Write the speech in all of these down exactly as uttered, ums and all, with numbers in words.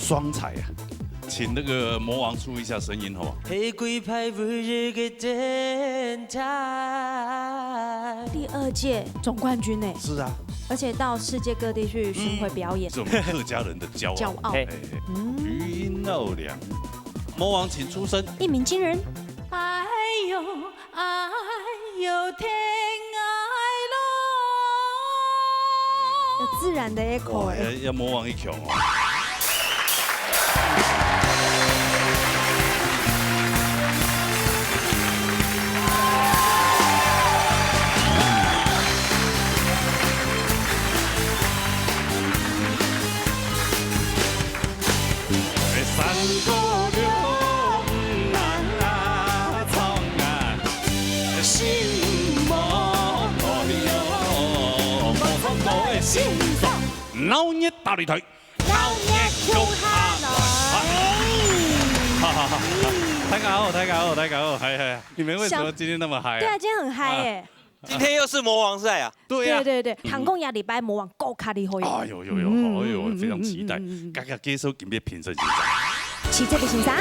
双才啊，请那个魔王出一下声音，好不好？係鬼派唯一个电台。第二届总冠军呢，是啊，而且到世界各地去巡回表演，嗯，是我们客家人的骄傲。骄傲。哎，哎，哎。嗯。余音绕梁，魔王请出声。一鸣惊人。哎呦， 哎呦，天涯路。有自然的echo，哇，哎。要，要魔王一穷哦。哎，山歌了，嗯，啊，唱啊，心魔，哎哟，我唱歌的心酸。闹热大擂台，闹热共下来。哈哈哈哈。大家好，大家好，大家好，嗨，嗨，你们为什么今天那么嗨啊？想，对啊，今天很嗨耶。啊。 今天又是魔王赛啊？对呀。对，对，对，嗯。听讲下礼拜魔王閣較厲害哦。哎呦呦呦，嗯，哎呦，嗯，非常期待。嗯，嗯，嗯，嗯。大家介绍今日评审先生。徐志伟先生，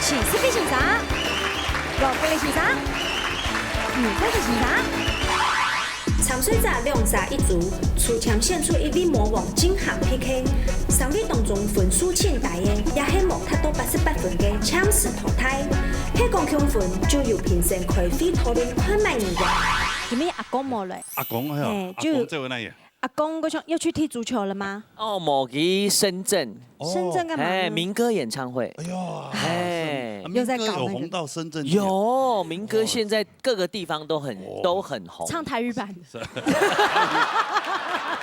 徐志伟先生，罗格力先生，吴克儉先生。参赛者两儕一组，抽签选出一位魔王进行P K。三位当中分数最低个，也係无达到八十八分个，暫时淘汰。係讲共分，就由评审开会讨论看卖人个。今日阿公无来。 阿公，哎呀，嘿，阿公在位那里。就阿公，我想要去踢足球了吗？哦，无，去深圳。哦。深圳干嘛呢？哎，民歌演唱会。哎呦，哎。啊，又在搞那个。民歌有红到深圳去啊？有，民歌现在各个地方都很，哦。都很红。唱台语版的。是。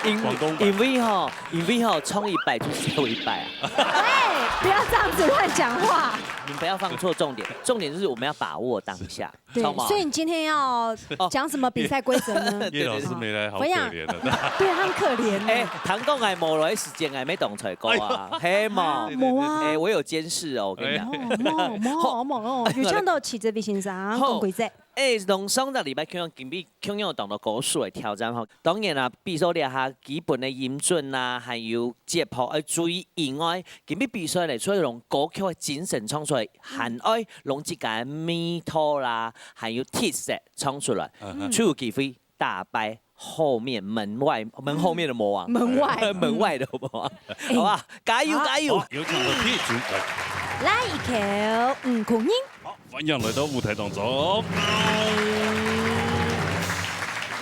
因，广东版。因为吼，因为吼，唱一摆就少一摆啊。哎，不要这样子乱讲话。你们不要放错重点，重点就是我们要把握当下。 对，知道吗？所以你今天要哦。讲什么比赛规则呢？对，对，对。叶老师没来，好可怜啊。对，他很可怜呢。哎，听讲𠊎无来个时间，𠊎也当赛过啊。哎呦。嘿嘛。啊，对，对，对。无啊。哎，我有监视哦，我跟你讲。哎。哦，无，无，无，有这样的徐志伟先生，好。讲规则。哎，从上个礼拜，今日，今日有当多歌手来挑战吼。当然啦，比赛这下基本的音准啊，还有节拍要注意以外， 今日比赛呢，除了用歌曲个精神唱出来，还愛用自家个味道啦，還有特色唱出來，嗯哼。就有機會打敗後面門外，門後面的魔王。門外。門外的魔王，哎。好吧，加油，好。加油。好，有請我們第一組，來。來一口，嗯，孔英。好，歡迎來到舞台當中。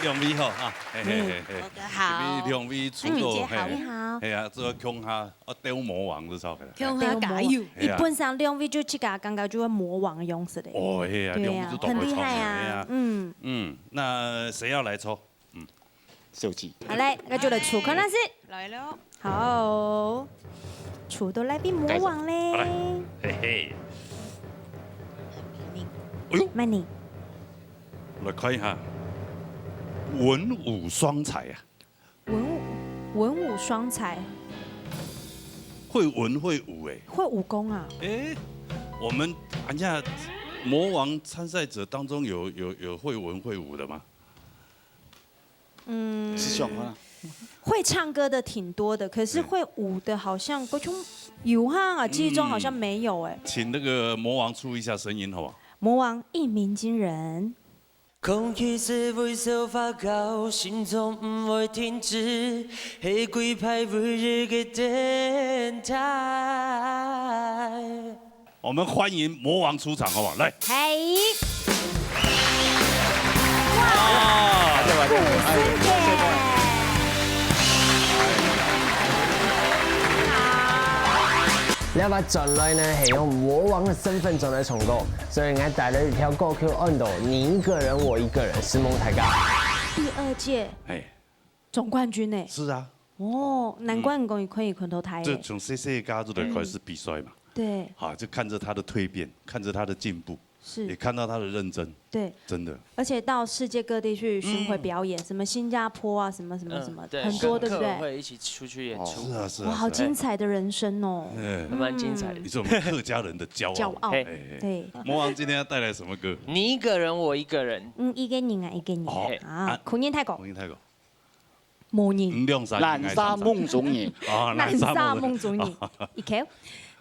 兩位好啊，嘿，嘿，嘿，嘿。嗯，大家好。今日兩位出道，嗯，大家好。嘿，你好。嘿啊，這个共下 啊，鬥魔王就著个啦。共下加油。鬥魔王。係啊。一般上兩位就自家感覺就會魔王个樣式个。哦，係啊，對啊，兩位就當會唱个，很厲害啊，係啊。嗯。嗯，那誰要來抽？嗯。小姐。好嘞，那就來抽看看先。來了。好，抽到來賓魔王嘞。好來，嘿嘿。哎呦，慢點。來看一下，文武雙才啊。 文武，文武雙才。會文會武欸。會武功啊？欸，我們，哎呀，魔王參賽者當中有，有，有會文會武的嗎？嗯，是想啊。會唱歌的挺多的，可是會武的好像，嗯。我就有哈，記憶中好像沒有欸。嗯，請那個魔王出一下聲音，好不好？魔王一鳴驚人。 空氣是微笑發酵，心中毋會停止，係鬼派唯一个電台。我們歡迎魔王出場，好不好？來。嘿。哇，古斯健。 這擺轉來呢，係用魔王个身份轉來唱歌，所以𠊎帶來一條歌曲安到《你一個人我一個人》，承蒙大家。第二屆，欸，總冠軍呢？是啊。哦，難怪你講你可以看到他耶。這從細細个就開始比賽嘛。嗯。對。啊，就看著他的蛻變，看著他的進步。 是。也看到他的認真。對。真的。而且到世界各地去巡迴表演，嗯。什麼新加坡啊，什麼什麼什麼，嗯，對，很多，對不對？跟客戶會一起出去演出。哦。是啊，是啊，哇，好精彩的人生哦。是啊。欸。還蠻精彩的。嗯。你是我們客家人的驕傲。驕傲。欸，欸，欸。對。魔王今天要帶來什麼歌？你一個人，我一個人。嗯，一個人啊，一個人。哦。啊，啊，孔英大哥。孔英大哥。無人。嗯，兩儕人愛藍色夢中人。哦，藍色夢中人。藍色夢中人。哦。一口，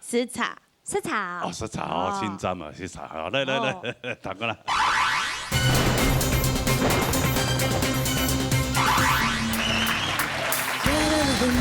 食茶，食茶。哦，食茶哦，哦。清淡啊，食茶。好，來，來，來，哦。彈過來。寒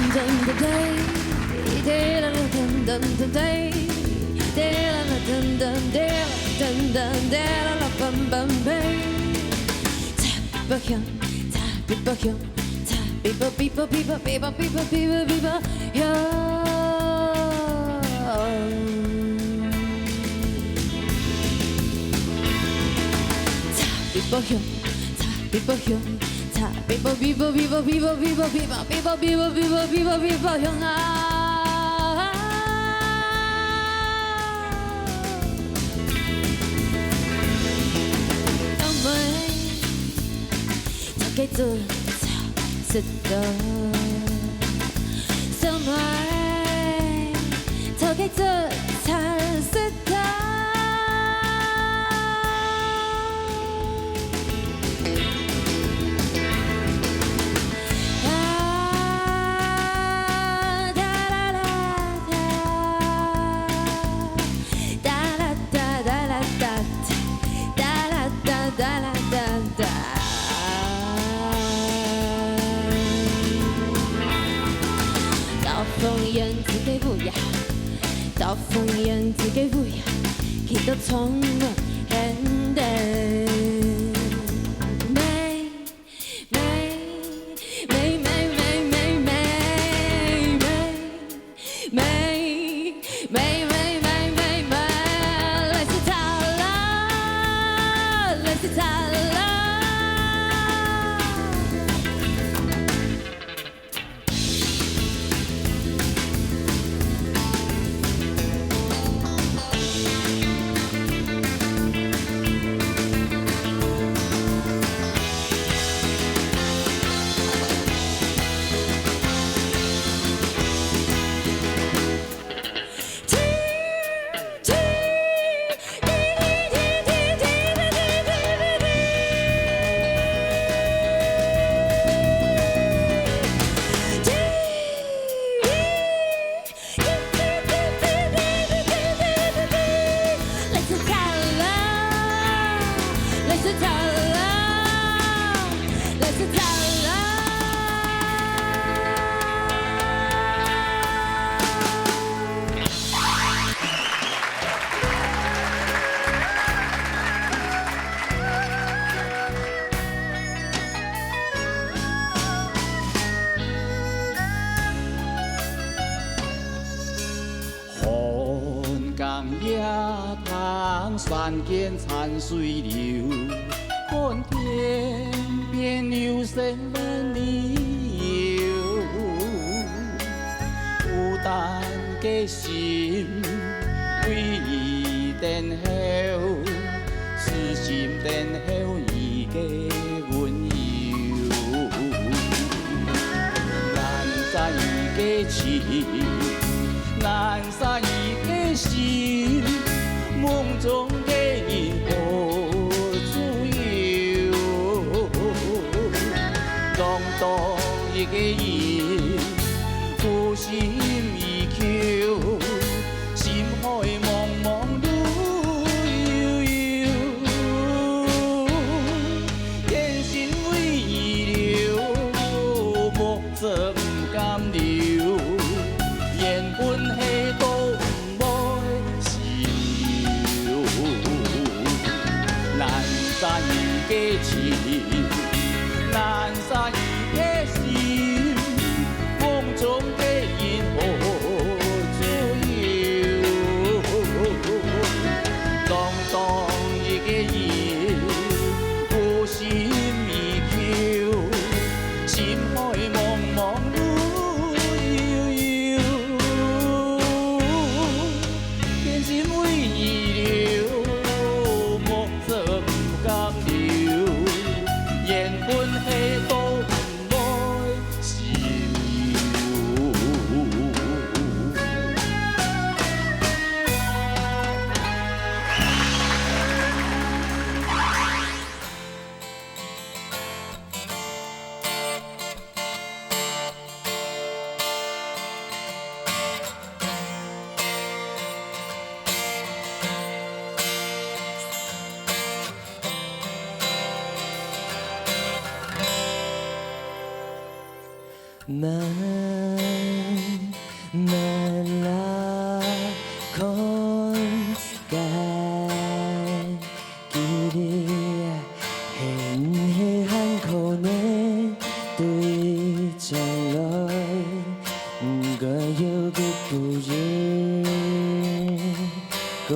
更夜聽，山間山水流，看天邊流星萬里遊。孤單个心為你等候，痴心等候你个溫柔。難捨你个情，難 捨你个心，夢中个人好自由。當當一个人，苦心依舊，心海茫茫路悠悠。 天心為你留，目汁毋敢流，緣分係都毋會心留。難捨你个情，難捨你个心，夢中个人好自由。當當一个人， 苦心依舊，心海茫茫路悠悠。天心為你留，目汁毋敢流，慢慢来看待距离，係毋係還可能對將來，毋過有个不應該。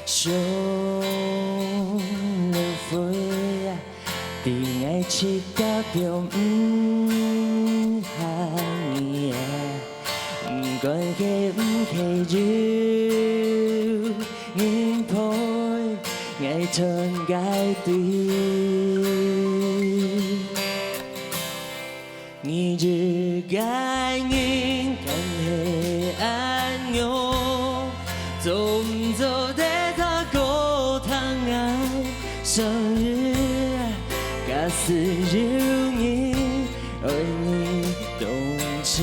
上了飛啊，對愛情个表面行啊，毋管係毋係有人陪，愛團結對。 你一个人敢係恁樣，做毋做得照顧疼愛生日？假使有人愛你動情，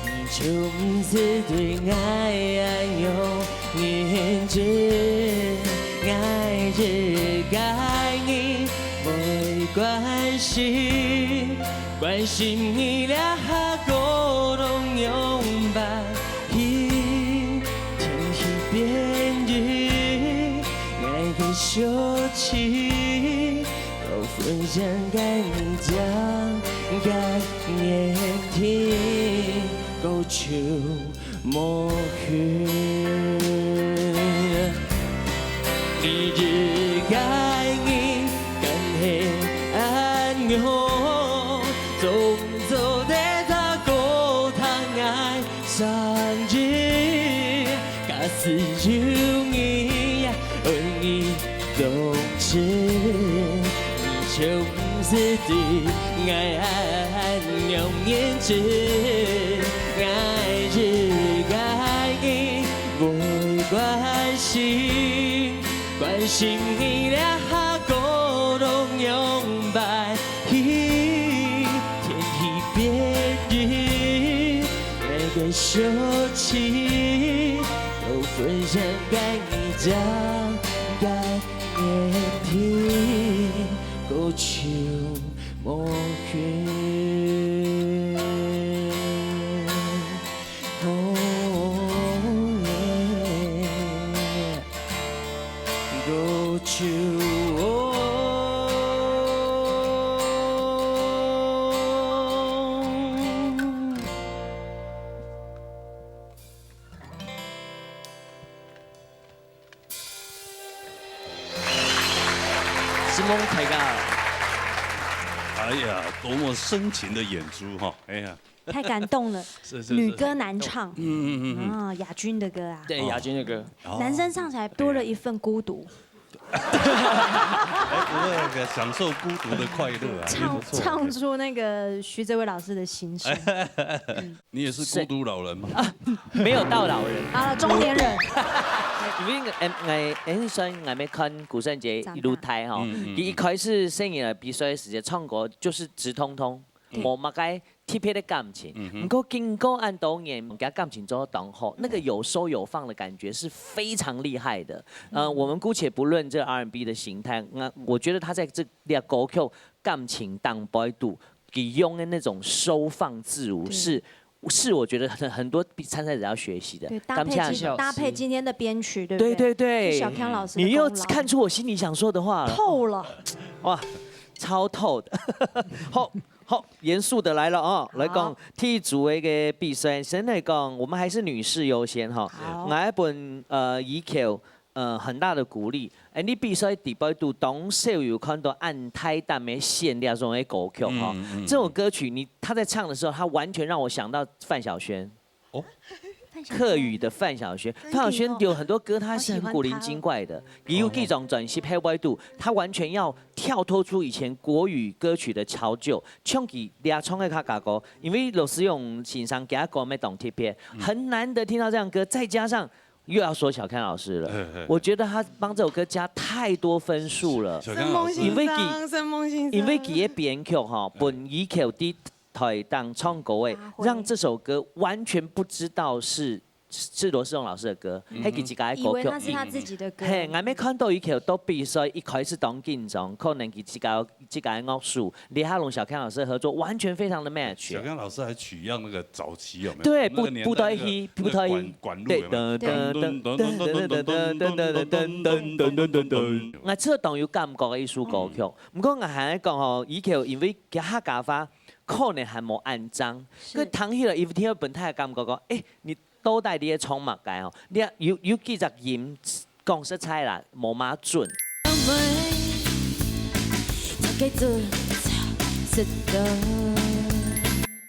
你就毋使對𠊎恁樣認真。𠊎一个人會關心， 關心你這下過當樣般，天氣變熱，𠊎个小情，都分享該你講个言聽，高處 無去。你一个人敢係恁樣，做毋做得照顧疼愛生日？假使有人愛你 動情，你就毋使對𠊎恁樣認真。𠊎一个人會關心，關心你這下過當樣般，天氣變熱，𠊎个小情，都分享該你講个 天地高處無雲。哦耶，高處哦。 承蒙大家。哎呀，多么深情的演出哈！哎呀，太感动了，是，是，是。女歌男唱，嗯，嗯，嗯，嗯。啊，亚军的歌啊。对，哦。亚军的歌。哦。男生唱起来多了一份孤独。哎，不会，享受孤独的快乐啊，唱，也不错。唱出那个徐哲伟老师的心声。嗯。 你也是孤独老人吗？啊，没有到老人。啊，中年人。因為，嗯，𠊎，𠊎，算𠊎乜看古聖傑一路大吼，嗯，嗯，嗯。佢一開始細人仔比賽个時節唱歌就是直通通，對。無麼个特別的感情。嗯哼。毋過經過恁多年，佢感情做到當好，那個有收有放的感覺是非常厲害的。嗯。呃，我們姑且不論這R and B的形態，那我覺得他在這條歌曲感情當中，佢用的那種收放自如，對。是 是我覺得很，很多參賽者要學習的。對，搭配今，感謝老師。搭配今天的編曲，對不對？對，對，對。是小康老師的功勞。你又看出我心裡想說的話了。透了。哇，超透的。好，好，嚴肅的來了哦，好。來講，第一組的一個比賽，先來講，我們還是女士優先哈。好。𠊎一本，呃，要求 呃，很大的鼓勵。哎，你比賽底背肚當少有看到恁大膽个選這種个歌曲哈。嗯，嗯，嗯。這首歌曲你，他在唱的時候，他完全讓我想到范曉萱。哦。范曉萱。客語的范曉萱。真的哦。范曉萱有很多歌，他是很古靈精怪的。好喜歡她哦。佢有幾張專輯後背肚，他完全要跳脫出以前國語歌曲的潮舊，唱佢這種个客家歌。因為羅思容先生佢个歌乜當特別，嗯。很難得聽到這樣歌，再加上 又要說小康老師了。嘿，嘿，嘿。我覺得他幫這首歌加太多分數了。小康老師。承蒙先生，因為佢，承蒙先生。因為佢个編曲吼，嗯。本意曲在台上唱歌个，發揮。讓這首歌完全不知道是是羅世榮老師的歌，嗯哼。係佢自家个歌曲。以為那是他自己的歌。嘿，𠊎乜看到佢就到比賽，一開始當緊張，可能佢自家，自家个樂手，這下同小康老師合作，完全非常的 match。小康老師還取樣那個早期有沒有？對，那個年代那個，不，不得已，不得已。那個管，管路有沒有？對，噔，噔，噔，噔，噔，噔，噔，噔，噔，噔，噔，噔，噔，噔，噔，噔，噔，噔。𠊎這當有感覺的一首歌曲。嗯。毋過𠊎還愛講吼，以前因為佢客家話，可能還無恁正，是。佢聽起來，一聽到本地个感覺講，欸，你 到底你在唱麼个哦？你有，有幾隻音，講實在啦，無麼準。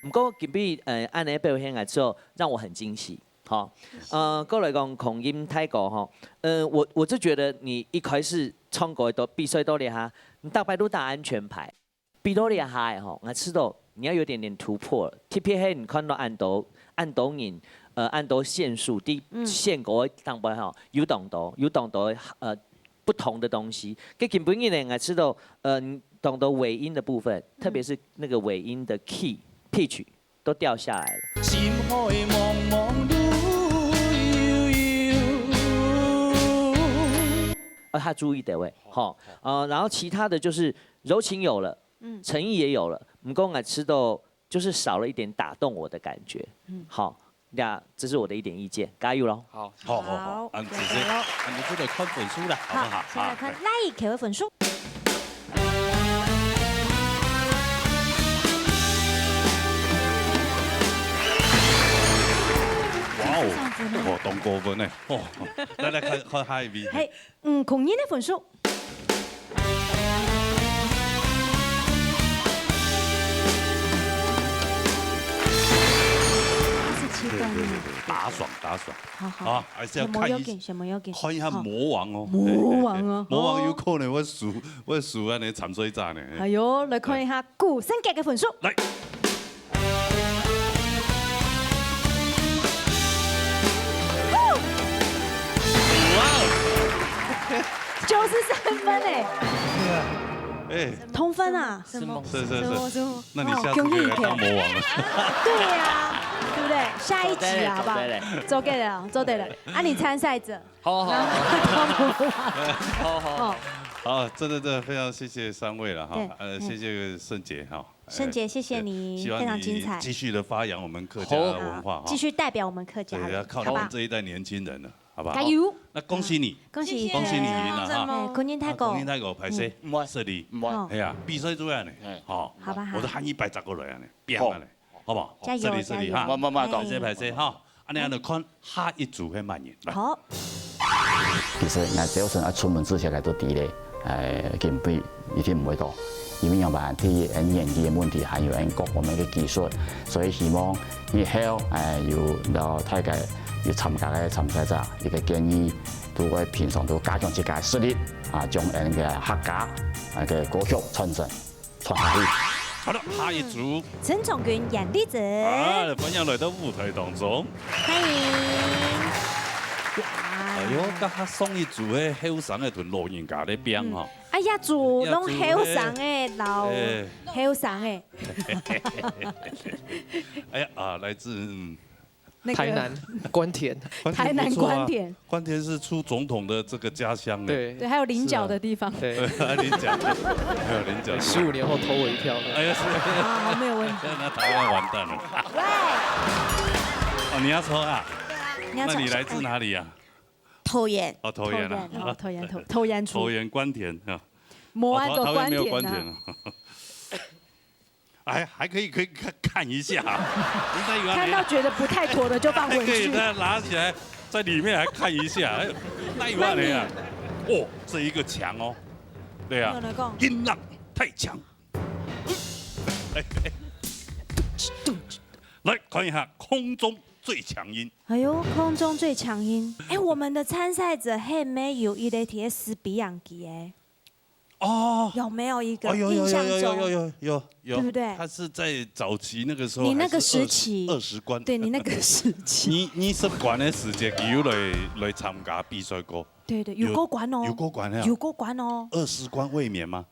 毋過今晡日，呃，恁樣表現來之後，讓我很驚喜，吼。呃，過來講，空音大哥吼，呃，我，我就覺得你一開始唱歌都比賽到這下，你大概都打安全牌。 比到這下个吼，𠊎知道你要有點點突破了，特別係你看到恁多，恁多人，呃，恁多選手，在，嗯。選歌當中吼，有當多，有當多，呃，不同的東西。該今晡日呢，𠊎知道，呃，當多尾音的部分，嗯。特別是那個尾音的key，pitch 都掉下來了。心海茫茫路悠悠。呃，他注意的位，吼，呃，然後其他的就是柔情有了，嗯。誠意也有了，毋過𠊎知道就是少了一點打動我的感覺。嗯。好，那這是我的一點意見，加油囉。好。好，好，好，好，恁仔細，加油。恁仔細來看分數啦，好不好？好，先來看，啊，來，一口分數。 哇哦，這樣子嗎？哦，當高分呢。哦，來，來，看，看下一位。嘿，嗯，空音个分數。二十七分呢。對，對，對，對，打爽，打爽。好，好。啊，還是要看一，先無要緊，先無要緊。看一下魔王哦。好。魔王哦。嘿，嘿，嘿，魔王有可能會輸，會輸恁樣參賽者呢。哎喲，來看一下古森傑个分數。來。 九十三分欸。哎。同分啊。什麼？是，是，是。什麼，什麼？那你下次可以來當魔王了。哇，恭喜恭喜。對呀，對不對？下一集啊，好不好？做得嘞，做得嘞。做得了，做得了。啊，你參賽者。好，好，好。然後當魔王。好，好，好。哦。好，真的，真的非常謝謝三位了哈。對，呃，嗯。謝謝聖傑哈。 聖傑，謝謝你，呃，希望你非常精彩。繼續地發揚我們客家的文化哈。好。繼續代表我們客家人，對，要靠你們這一代年輕人了，好不好？好吧。加油。那恭喜你，恭喜。恭喜你贏了哈。哎，空音大哥。啊，空音大哥，歹勢，嗯。毋會。失禮。毋會。好。哎呀，比賽主任呢？哎。好。好吧，好。我都喊一百隻過來啊呢，好。拚啊呢，好不好？加油，失禮，失禮哈。加油。慢慢慢講。歹勢，歹勢哈。 恁樣就看下一組係麼人。來。好。其實𠊎朝晨愛出門之前，𠊎都知咧，呃，今晡日一定毋會到，因為仰般，第一，𠊎演技个問題，還有𠊎各方面个技術，所以希望以後，呃，有，摎大家有參加个參賽者一個建議，都會平常都加強自家个實力，啊，將𠊎个客家，啊，个歌曲傳承。 傳下去。好了，下一組。陳崇君、嚴麗珍。啊，歡迎來到舞台當中。歡迎。哇。哎喲，佮較上一組个後生个同老人家咧拚吼。嗯。哎呀，組攏後生个，老，哎。後生个。哎呀，啊，來自，嗯， 那個台南官田。台南官田。官田不錯啊，官田是出總統的這個家鄉呢。對。對，還有菱角的地方。是啊。對。對，菱角，還有菱角。十五年後偷我一票。哎呀，是。好，沒有問題。那台灣完蛋了。喂。哦，你要抽啊？對啊。你要抽什麼？那你來自哪裡啊？桃園。哦，桃園啊。桃園，哦，桃園，桃，桃園出。桃園官田啊。無愛到官田啊。哦，桃，桃園沒有官田啊。 哎，還可以，可以看，看一下，應該有啊。看到覺得不太妥的就放回去。還可以再拿起來，在裡面還看一下，哎，哪有恁樣啊？哦，這一個強哦，對啊，有人講。音浪太強。哎，哎。來看一下空中最強音。哎喲，空中最強音。哎，我們的參賽者還沒有一個貼斯比昂吉哎。 哦。有沒有一個哦，有，有，印象中？有，有，有，有，有，對不對？他是在早期那個時候，你那個時期。還是二十，二十關。對，你那個時期。你，你十關的時間，佢有來，來參加比賽過。對，對，有，有過關哦。有過關啊。有過關哦。二十關衛冕嗎？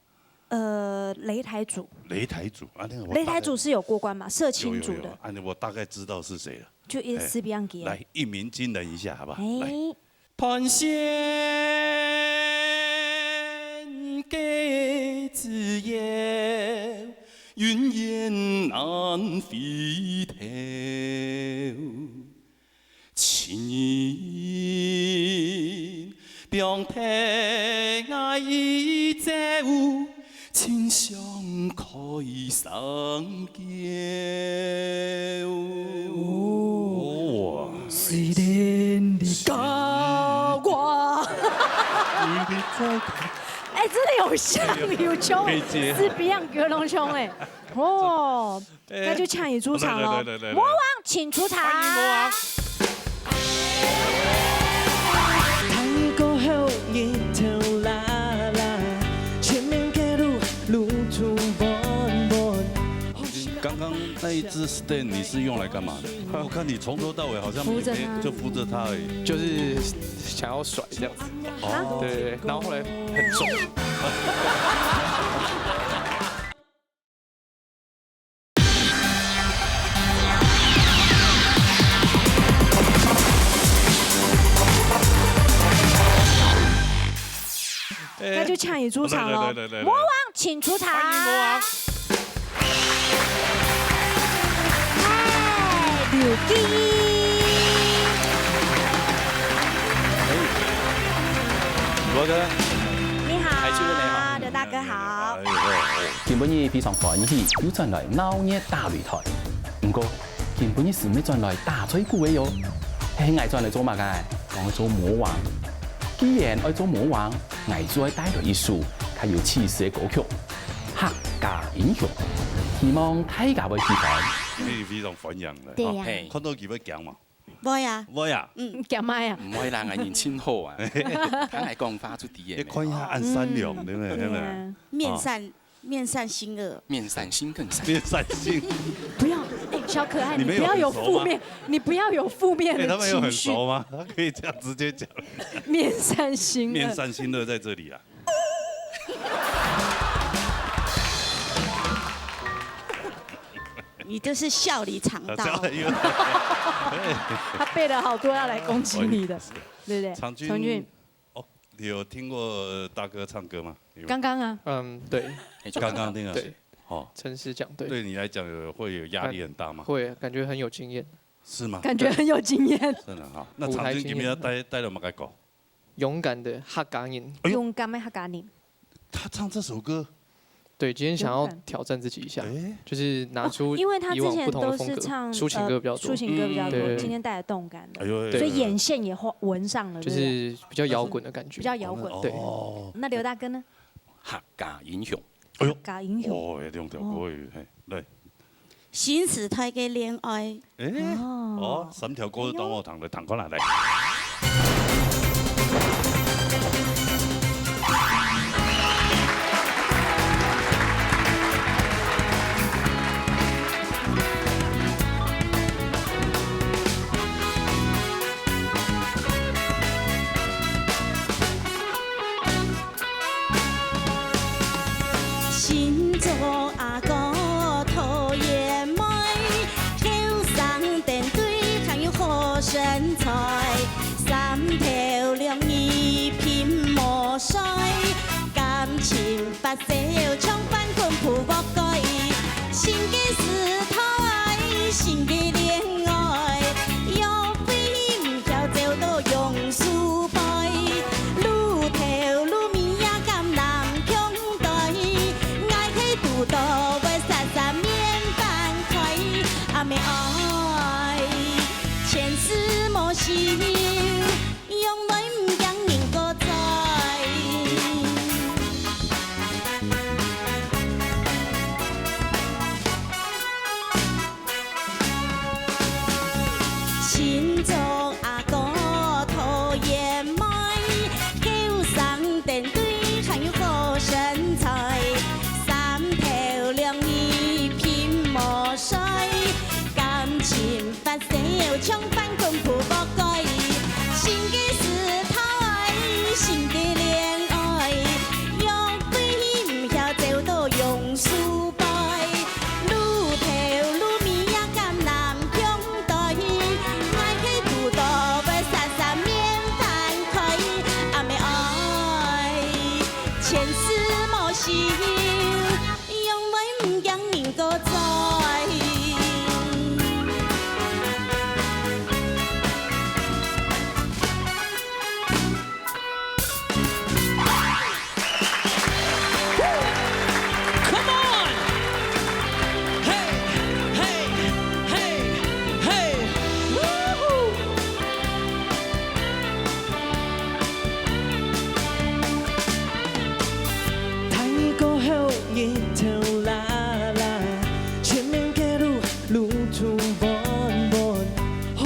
呃，擂台組。擂台組，啊，那个我大概，擂台組是有過關嘛，社青組的。有，有，有，啊，那我大概知道是誰了。就一，哎，斯比昂吉啊。来，一鸣惊人一下，好不好？哎。来。哦，哇。哎，真的有像，有像，可以接。斯比昂吉攏像哎。哦， 哎，那就請你出場咯。來，來，來，來，來。魔王，請出場。歡迎魔王。剛剛那一支stand你是用來幹嘛的？我看你從頭到尾好像也沒，扶著它。就扶著它而已。就是想要甩這樣子。哦。對，對，對，然後後來很重。 那就請你出場咯。來，來，來，來，來。魔王，請出場。歡迎魔王。嗨，劉繼英。哎，羅哥。你好，海軍哥你好。劉大哥好。哎，哎，哎。 今晡日非常歡喜，又轉來鬧熱大擂台。毋過，今晡日斯毋係轉來打嘴鼓个喲，係𠊎轉來做麼个？𠊎愛做魔王。既然愛做魔王，𠊎就愛帶來一首較有氣勢个歌曲《客家英雄》，希望大家會喜歡。你非常歡迎咧，對呀。哈，看到佢會驚嘛？ 會啊。會啊。嗯。驚麼个啊？毋會啦，𠊎人真好啊。聽𠊎講話就知个。你看一下恁善良，對不對？對不對？對啊。面善，啊。面善心惡。面善心更善。面善心。不要，哎，小可愛，你不要有負面，你不要有負面的情緒。哎，他們有很熟嗎？他可以這樣直接講。面善心惡。面善心惡在這裡啊。 你這是笑裡藏刀。啊，這樣有，他背了好多要來攻擊你的，不好意思。對不對？長俊。長俊。哦，你有聽過大哥唱歌嗎？有。剛剛啊。嗯，對。剛剛聽啊。對。哦。誠實講，對。對你來講有，會有壓力很大嗎？會，感覺很有經驗。是嗎？感覺很有經驗。真的哈。那長俊今天要帶，帶了麼个歌？ 勇敢的客家人。哎呦。勇敢的客家人。他唱這首歌。對，今天想要挑戰自己一下，勇敢。哎。就是拿出哦，因為他之前都是唱，以往不同的風格，抒情歌比較多。呃，抒情歌比較多，嗯。對。今天帶來動感的，哎呦，所以眼線也畫，紋上了，對不對？就是比較搖滾的感覺。比較搖滾。對。哦。那劉大哥呢？客家英雄。哎呦。客家英雄。哦，這兩條歌，哦。嘿，來。 新時代个戀愛。哎，哦。哦，三條歌都當好聽，來，聽看啦，來。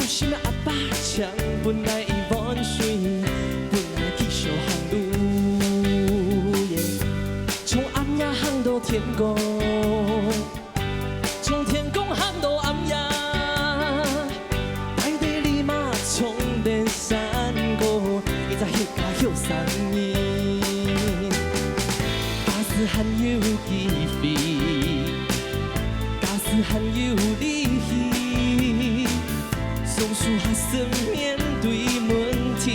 心愛阿爸請分𠊎一碗水，分𠊎繼續行路。從暗夜行到天光，從天光行到暗夜，帶等你嘛衝等山歌，一隻客家後生人。假使還有機會， 假使還有力氣，雙手合十面對問題，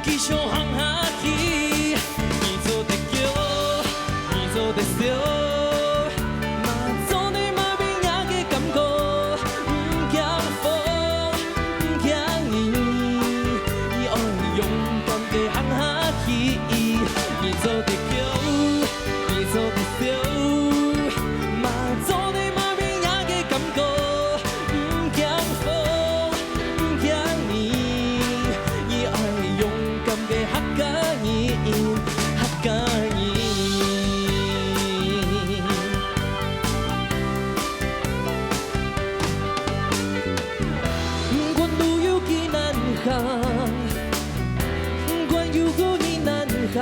繼續行下去。你做得噭，你做得笑，嘛做得嘛變若个感覺，毋驚風，毋驚雨，你愛勇敢个行下去。你做得噭， 你做得笑，嘛做得嘛變若个感覺，毋驚風，毋驚雨，你愛勇敢个客家人，客家人。 毋管路有幾難行，毋管有幾難行，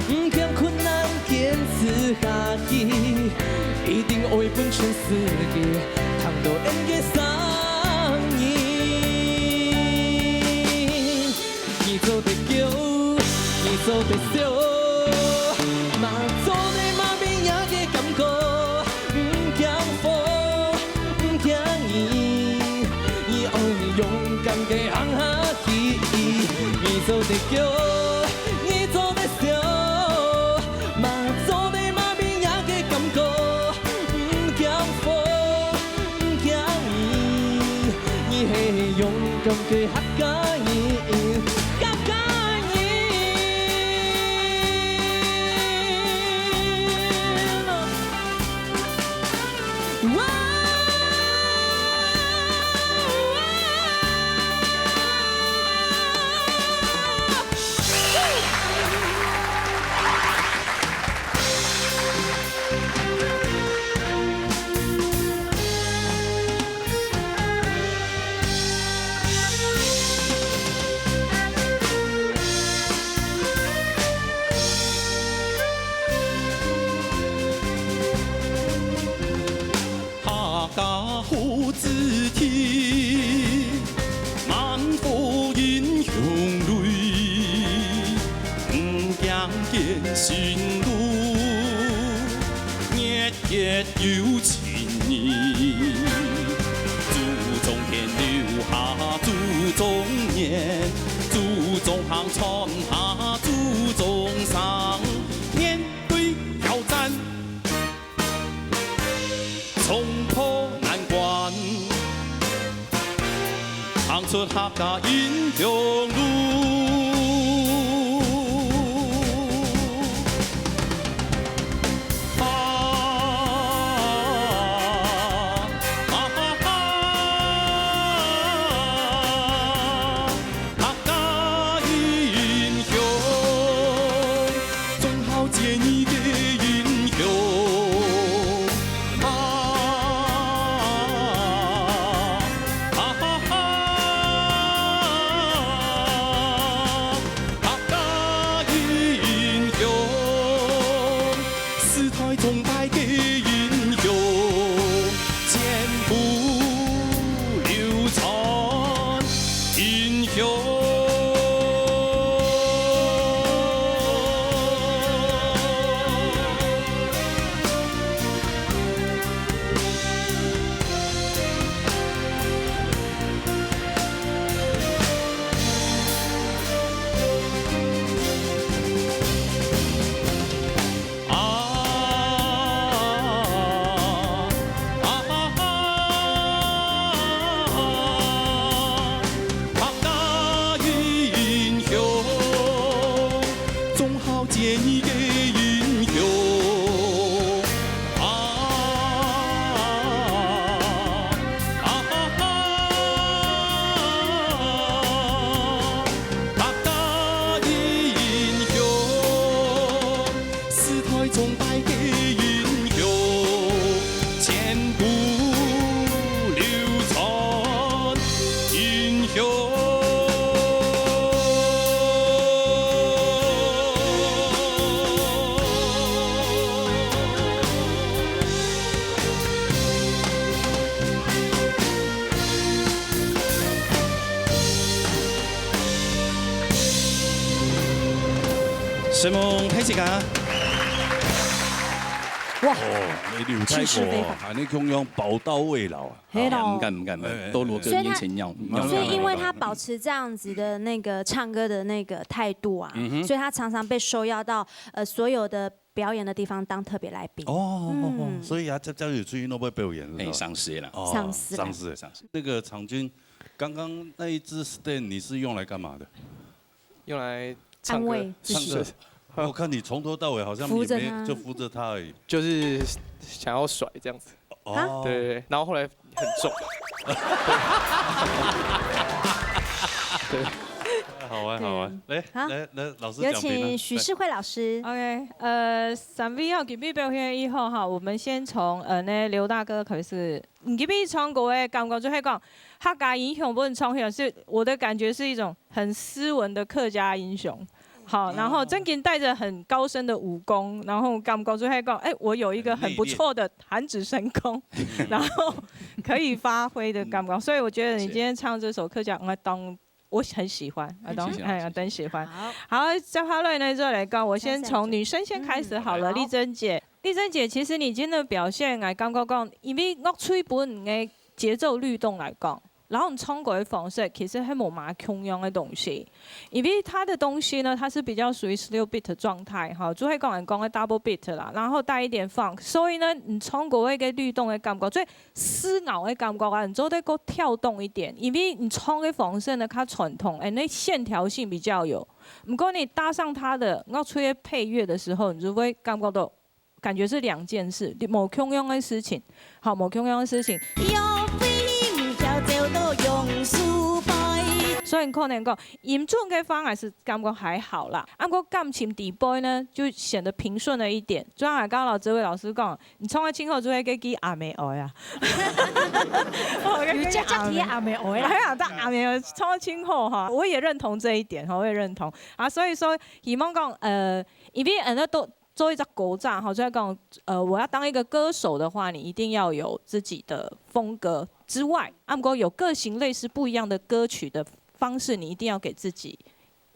毋驚困難堅持下去，一定會分全世界聽到𫣆个聲音。 你做得噭，你做得笑，嘛做得嘛變若个感覺，毋驚風，毋驚雨，你愛勇敢个行下去。你做得噭，你做得笑，嘛做得嘛變若个感覺，毋驚風，毋驚雨，你係勇敢个客 家人，客家人。哇！客家好子弟，猛虎英雄類，毋驚艱辛路，日 月有情人。祖宗天留下祖宗言，祖宗行傳下祖宗聲。面對挑戰，衝破難關， 行出客家英雄路。啊，啊，啊，啊，客家英雄， 忠孝节义个英雄。啊，啊，啊，啊，承蒙大自家。哇，哦，你劉大哥哦，氣勢非凡。恁樣共樣寶刀未老啊。係咯。哎呀，毋敢，毋敢，毋敢，哎，哎，都落个面前尿，哎，哎，尿。所以因為他保持這樣子的那個唱歌的那個態度啊，嗯哼。所以他常常被受邀到，呃，所有的表演的地方當特別來賓。哦，嗯。所以啊，這，這有出去都會表演，是吧？哎，上司啦。哦，上司啦。上司。上司。那個昶均，剛剛那一支stand你是用來幹嘛的？用來唱歌。安慰自己。唱歌。我看你從頭到尾好像也沒，扶著他。就扶著他而已。就是想要甩這樣子。哦。對，對，對，然後後來很重。對。好玩，好玩。對。來，好。來，來，老師講評啊。有請許世慧老師。來。OK，呃，三位哦，今日表現以後哈，我們先從，呃，那劉大哥開始。你今日唱歌的感覺就係講，客家英雄分你唱起來是，我的感覺是一種很斯文的客家英雄。好，哦。然後正經帶著很高深的武功，然後感覺就係講，哎，我有一個很不錯的彈指神功，很內斂。然後可以發揮的感覺。嗯。所以我覺得你今天唱這首客家，我當，我很喜歡，我當，謝謝老師。哎，我當喜歡。好。好，接下來呢，就來講，我先從女生先開始好了，嗯。麗珍姐。麗珍姐，其實你今天的表現，𠊎感覺講，因為樂隊本身的節奏律動來講， 然後你唱歌的方式其實係無麼共樣的東西，因為他的東西呢，它是比較屬於slow beat的狀態哈，就係講人講的double beat啦，然後帶一點funk，所以呢，你唱歌那個律動的感覺，所以思考的感覺啊，你做得夠跳動一點，因為你唱的方式呢，較傳統，哎，那線條性比較有。不過你搭上他的樂隊的配樂的時候，你就會感覺到 感覺是兩件事，無共樣的事情，好，無共樣的事情。所以可能講，音準个方面是感覺還好啦，啊，毋過感情底背呢，就顯得平順了一點。就像剛剛老，這位老師講，你唱个盡好就係該句阿妹哀啊。哦，該句有接接題阿妹哀啦。哎呀，但阿妹哀唱个盡好哈，我也認同這一點哈，我也認同啊。所以說，希望講，呃，因為，呃，那都 做一隻歌者哈，就係講，呃，我要當一個歌手的話，你一定要有自己的風格之外，啊，毋過有各型類似不一樣的歌曲的方式，你一定要給自己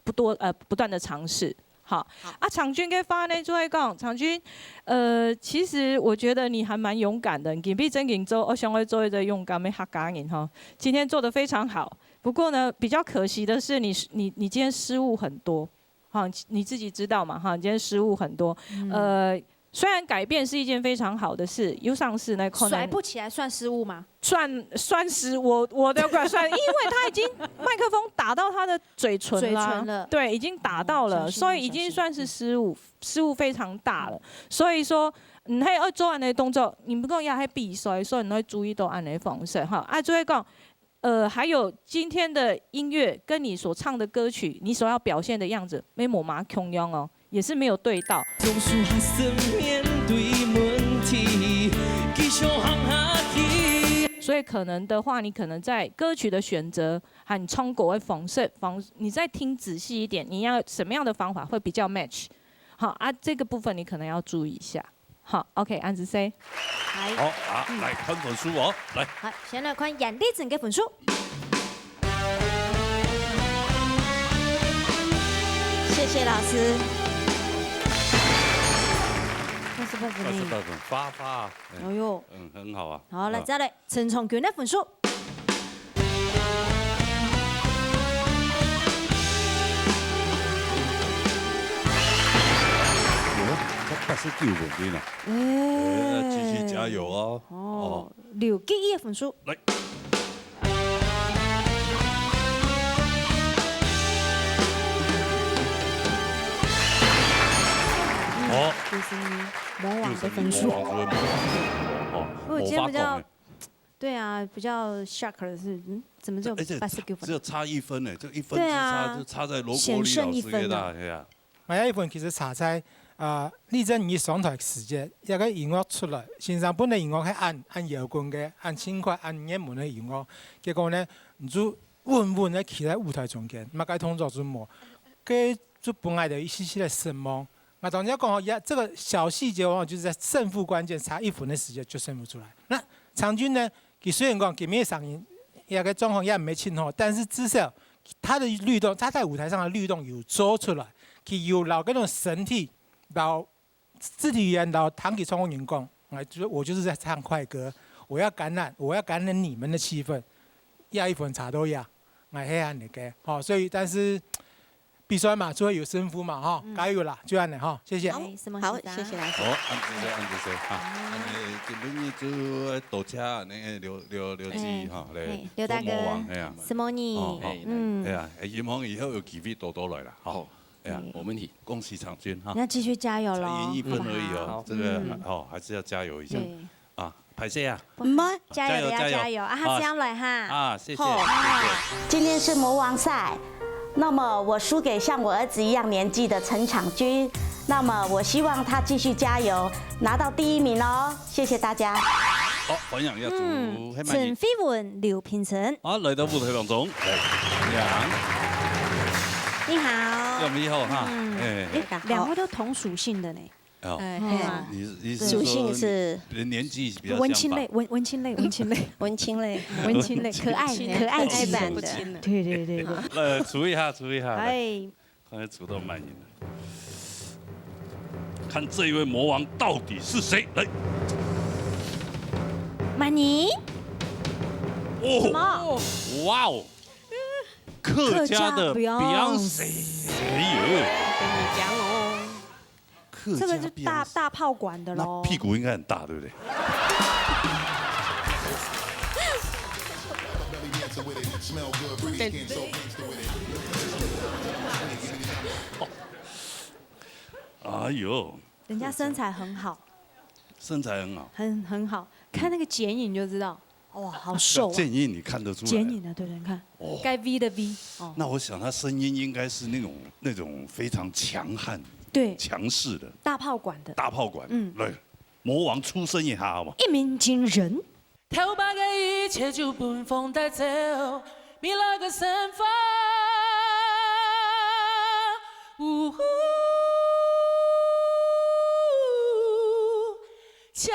不多，呃，不斷的嘗試。好，好。啊，昶均个話呢，就係講，昶均，呃，其實我覺得你還蠻勇敢的，你今日正經做，我想要做一個勇敢的客家人哈。今天做得非常好，不過呢，比較可惜的是你，你，你今天失誤很多。 哈，你自己知道嘛，哈，你今天失誤很多。嗯。呃，雖然改變是一件非常好的事，有上次呢，可能甩不起來算失誤嗎？算，算是我，我的感算，因為他已經麥克風打到他的嘴唇啦，嘴唇了。對，已經打到了，嗯，小心哦，所以已經算是失誤，小心。失誤非常大了。嗯。所以說，嗯，還有做恁樣的動作，你不過也還比賽，所以你會注意到恁樣的方式，哈。啊，就會講， 呃，還有今天的音樂跟你所唱的歌曲，你所要表現的樣子，無麼共樣哦，也是沒有對到。總是學生面對問題，繼續行下去。所以可能的話，你可能在歌曲的選擇，和你唱歌的方式，方，你再聽仔細一點，你要什麼樣的方法會比較match？好，啊，這個部分你可能要注意一下。 好，OK，恁仔細。來。好，啊，嗯。來看分數哦，來。好，先來看楊麗珍个分數。謝謝老師。八十八分呢。八十八分，發發，哎，哎喲。嗯，很好啊。好，來，嗯。再來，陳昶均个分數。 哦，才八十九分，對啦。哎。哎，繼續加油哦。哦，哦。六級个分數。來。哦。九十二，魔王个分數。九十二，魔王个分數。哦，我今天比較，無法講欸。 對啊，比較shock的是，嗯，怎麼只有而且八十九分？只有差一分呢，就一分之差，對啊，就差在羅國立老師个啦，顯勝一分啊。哎呀。𠊎有一分其實差在，啊，麗珍你上台時節，一個音樂出來，先生本來音樂係恁，恁搖滾个，恁輕快、恁熱門个音樂，結果呢，你就穩穩个企在舞台中間，麼个動作就無，該就分𠊎兜一息息个失望。 𠊎當然要講哦，也，這個小細節往往就是在勝負關鍵差一分的時間就勝負出來。那昶均呢，佢雖然講今日个聲音，這個狀況也毋係盡好，但是至少他的律動，他在舞台上的律動有做出來，佢有摎該種身體，摎肢體語言，摎聽佢唱个人講，哎，就我就是在唱快歌，我要感染，我要感染你們的氣氛，呀，一分差都呀，哎，係恁樣个，吼，所以但是比賽嘛，就會有勝負嘛，哈，加油啦，就恁樣哈，謝謝。好，謝謝老師。好，恁仔細，恁仔細哈，恁仔今晡日就多謝恁仔劉劉劉志哈，來，劉大哥，係啊，什麼你，嗯，係啊，希望以後有機會多多來啦，好。 哎呀，我们提恭喜场君哈。你要继续加油喽，才赢一分而已好不好哦，这个哦还是要加油一下对，啊，拍谢啊。嗯，加油，加油，加油啊！下次要来哈。啊，谢谢，谢谢。今天是魔王赛，那么我输给像我儿子一样年纪的陈场君，那么我希望他继续加油，拿到第一名哦。谢谢大家。好，欢迎一下主，黑曼陈飞文、刘品成。啊，来到舞台当中，来，你好，你好，有没有哈？哎，两位都同属性的呢。哦，哎，嗯你你属性是年纪比较文青类，文文青类，文青类，文青类，文青类，可爱可爱型版的，对对对对，呃，除一下，除一下，来，哎，刚才除到曼宁了，看这一位魔王到底是谁？来，曼宁，什哦，么？哇哦，客家的客家 Beyonce，哎呦，跟你讲哦，客家这个是大 Beyonce 大炮管的那喽。屁股应该很大，对不对？哎呦，人家身材很好，身材很好，很很好，看那个剪影就知道，哇，好瘦啊。剪影你看得出来。剪影的，对对，你看，哦，该 V 的 V 哦。那我想他声音应该是那种那种非常强悍、对，强势的大炮管的。大炮管。嗯来，魔王出声一下好吗？一鸣惊人。头把个一切就分风带走，未来个生活，呜呼，千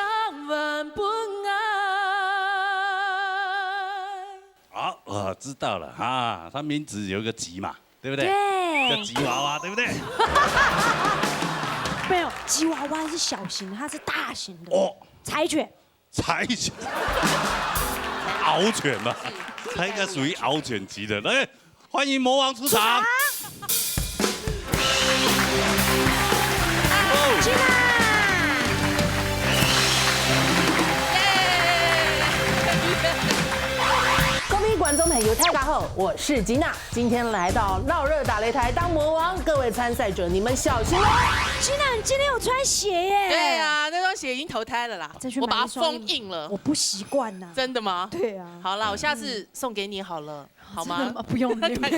万不爱。好，我知道了哈，他名字有一个吉嘛，对不对？对叫吉娃娃，对不对？没有，吉娃娃是小型的，它是大型的。哦，柴犬。柴犬，獒犬嘛，它应该属于獒犬级的。来，欢迎魔王出场。去啦！各位观众朋友，大家好，我是吉娜。今天来到闹热打擂台当魔王，各位参赛者，你们小心哦。吉娜，你今天有穿鞋耶？对，啊，那双鞋已经投胎了啦，再去我把它买一双封印了我。不习惯呐。真的吗？对啊，好啦，我下次送给你好了，好吗？不用，没关系。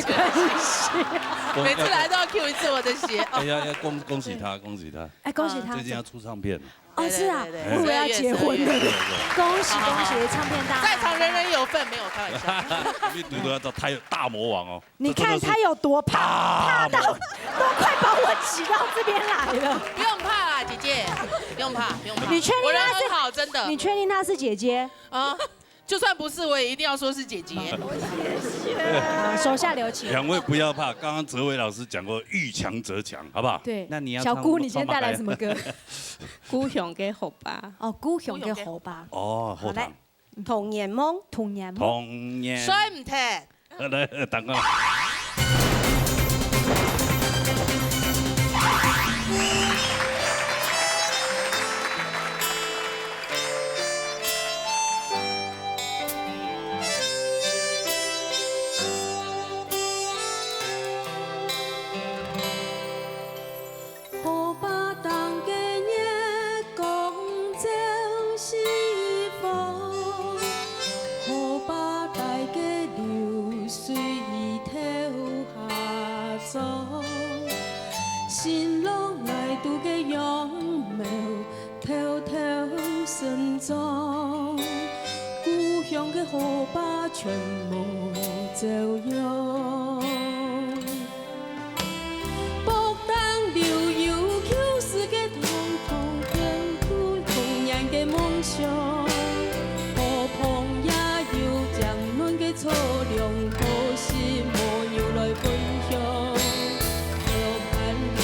每次来都要 cue 一次我的鞋。哎呀，要恭恭喜他，恭喜他，哎，恭喜他最！近要出唱片了。哦，是啊，对对对我以为要结婚了。对对恭喜恭喜，唱片大卖！在场人人有份，没有开玩笑。对，一读都要叫他大魔王哦。你看他有多怕，怕到都快把我挤到这边来了。不用怕啦，姐姐，不用怕，不用怕。你确定他是我人很好，真的。你确定她是姐姐？啊，就算不是，我也一定要说是姐姐。啊，手下留情。两位不要怕，刚刚哲伟老师讲过，遇强则强，好不好？对，那你要小姑，你今天带来什么歌？故乡个河吧，哦，故乡个河吧。哦，后堂童年梦，童年梦。童年。摔唔脱。来，等我。河把当个月光照四方，河把大个流水头下走，新郎来到个杨梅头头生长，故乡个河把全部朝阳。 北当留有旧时个通通，眷顾童年个梦想。好朋友有温暖个初恋，可惜无有来分享。河畔浪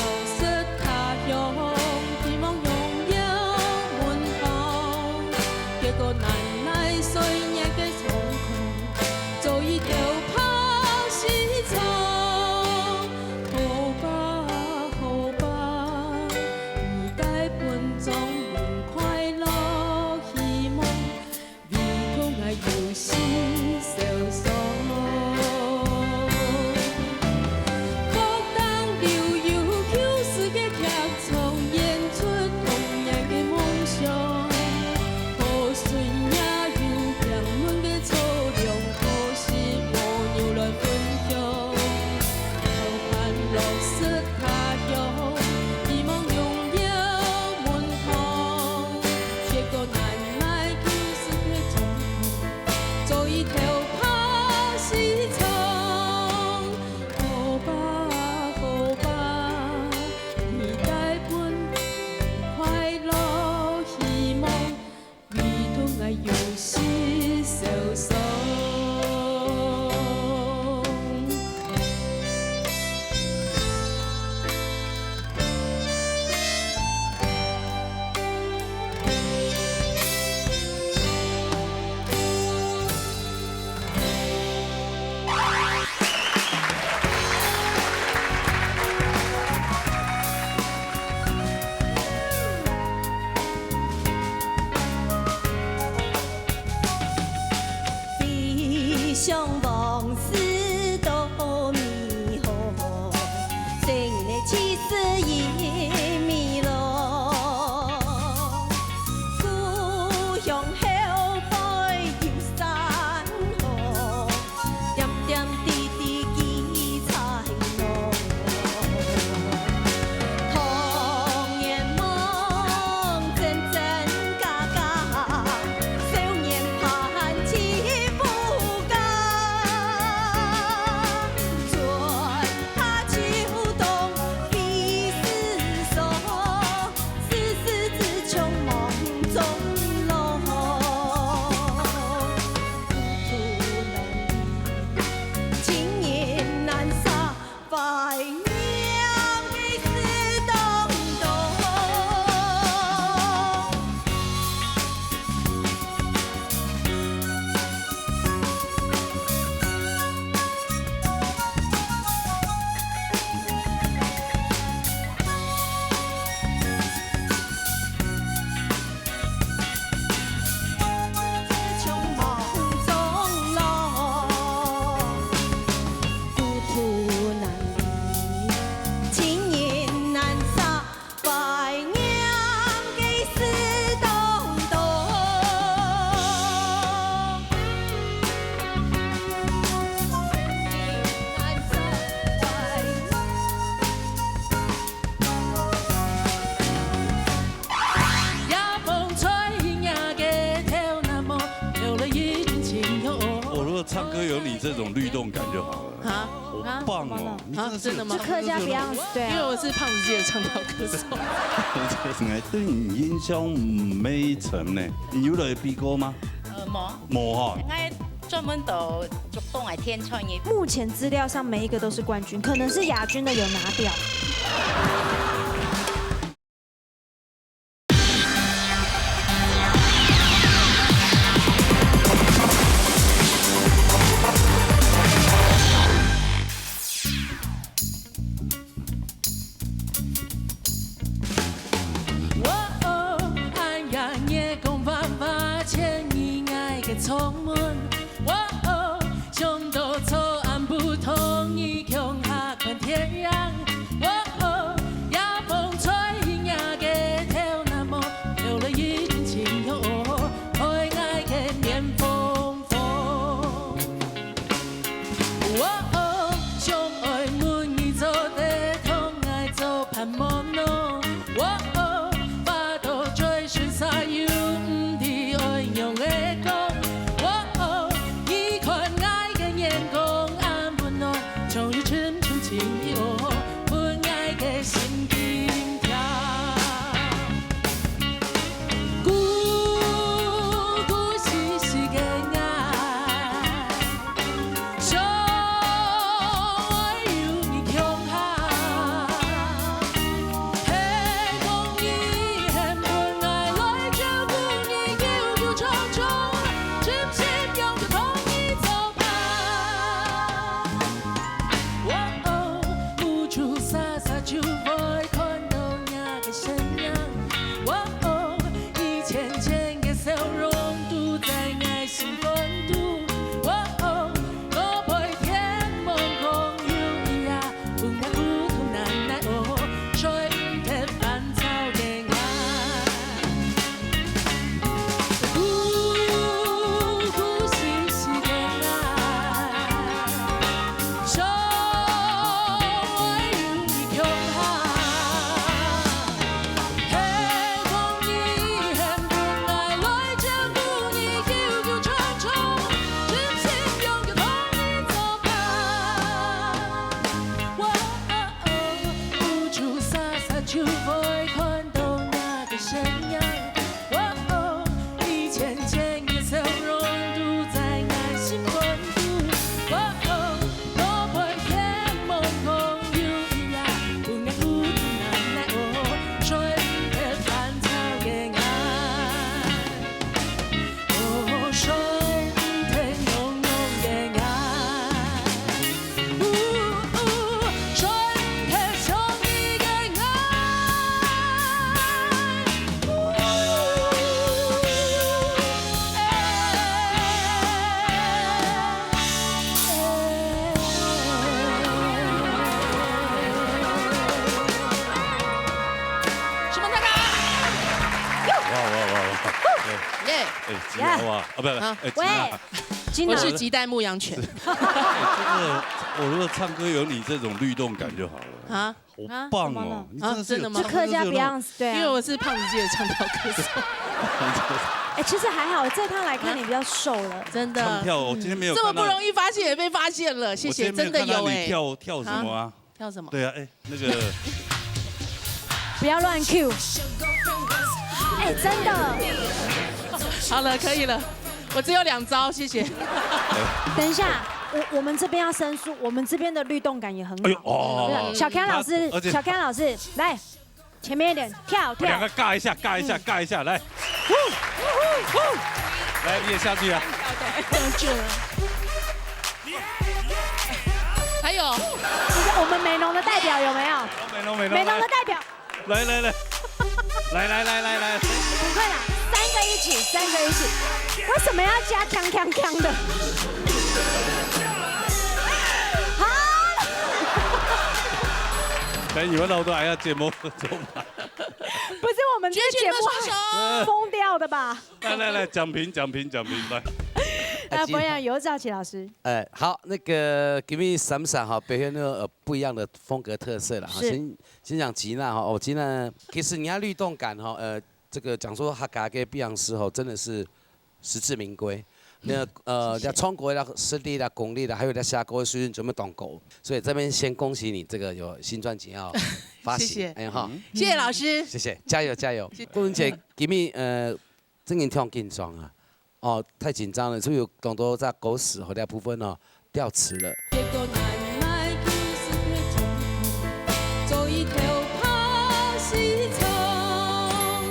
往事多美好，谁人的青春已迷落。故乡后背有山河，点点滴滴记载我。童年梦真真假假， 少年盼起不敢，春夏秋冬非思索，世事自从梦中落。孤独难离，情人难舍， 怀念的事当多。 哦，如果唱歌有你这种律动感就好了。啊？好棒哦！啊？你真的是啊，真的吗？就客家Beyond，对啊。因为我是胖子界的唱跳歌手。我对你印象没深呢。你有来比过吗？呃，无。无哈。应该专门都主动来填唱的。目前资料上每一个都是冠军，可能是亚军的有拿掉。 喔喔，恁樣月光彎彎，牽你𠊎个窗門。喔喔，想到昨暗晡同你共下看電影。喔喔，一啊，不不，啊哎，吉娜，喂，吉娜，我是吉带牧羊犬。哎，真的，我如果唱歌有你这种律动感就好了。啊？好棒哦！啊，怎么了？你真的是有啊，真的吗？唱歌这种，这客家 Beyonce，对啊。因为我是胖子界的唱跳歌手。哎，其实还好，这趟来看你比较瘦了。真的。唱跳，我今天没有看到，这么不容易发现也被发现了，谢谢，我今天没有看到你跳，真的有哎。跳什么啊？啊？跳什么？对啊，哎，那个，不要乱 Q。哎，真的。好了，可以了，我只有两招，谢谢。等一下，我我们这边要申诉，我们这边的律动感也很好。哎呦，哦，对啊，小 Ken 老师，他，而且小 Ken 老师，来，前面一点，跳跳。两个尬一下，尬一下，尬一下，来，呼呼呼，来，你也下去啊。还有，我们美浓的代表有没有？美浓，美浓，美浓的代表。来，来，来，来，来，来，来，来。很快啦，三个一起，三个一起。为什么要加锵锵锵的？好。等你们老多还要节目怎么办？不是我们这节目疯掉的吧？来来来，讲评讲评讲评，来。那不然有赵琪老师。哎，好，那个 give me some 哈，表现那个呃不一样的风格特色了哈。是。先先讲吉娜哈，哦，吉娜，其实你要律动感哈，呃，这个讲说客家个 Beyonce 哈，真的是实至名归。那呃，谢谢。在唱歌啦、实力啦、功力啦，还有在写歌的水准全部当高，所以这边先恭喜你这个有新专辑要发行，谢谢。哎哈，谢谢老师。谢谢，加油加油！顾文姐，give me 呃，真的挺紧张啊，哦，太紧张了，是不是有当多在狗屎和那部分哦掉词了？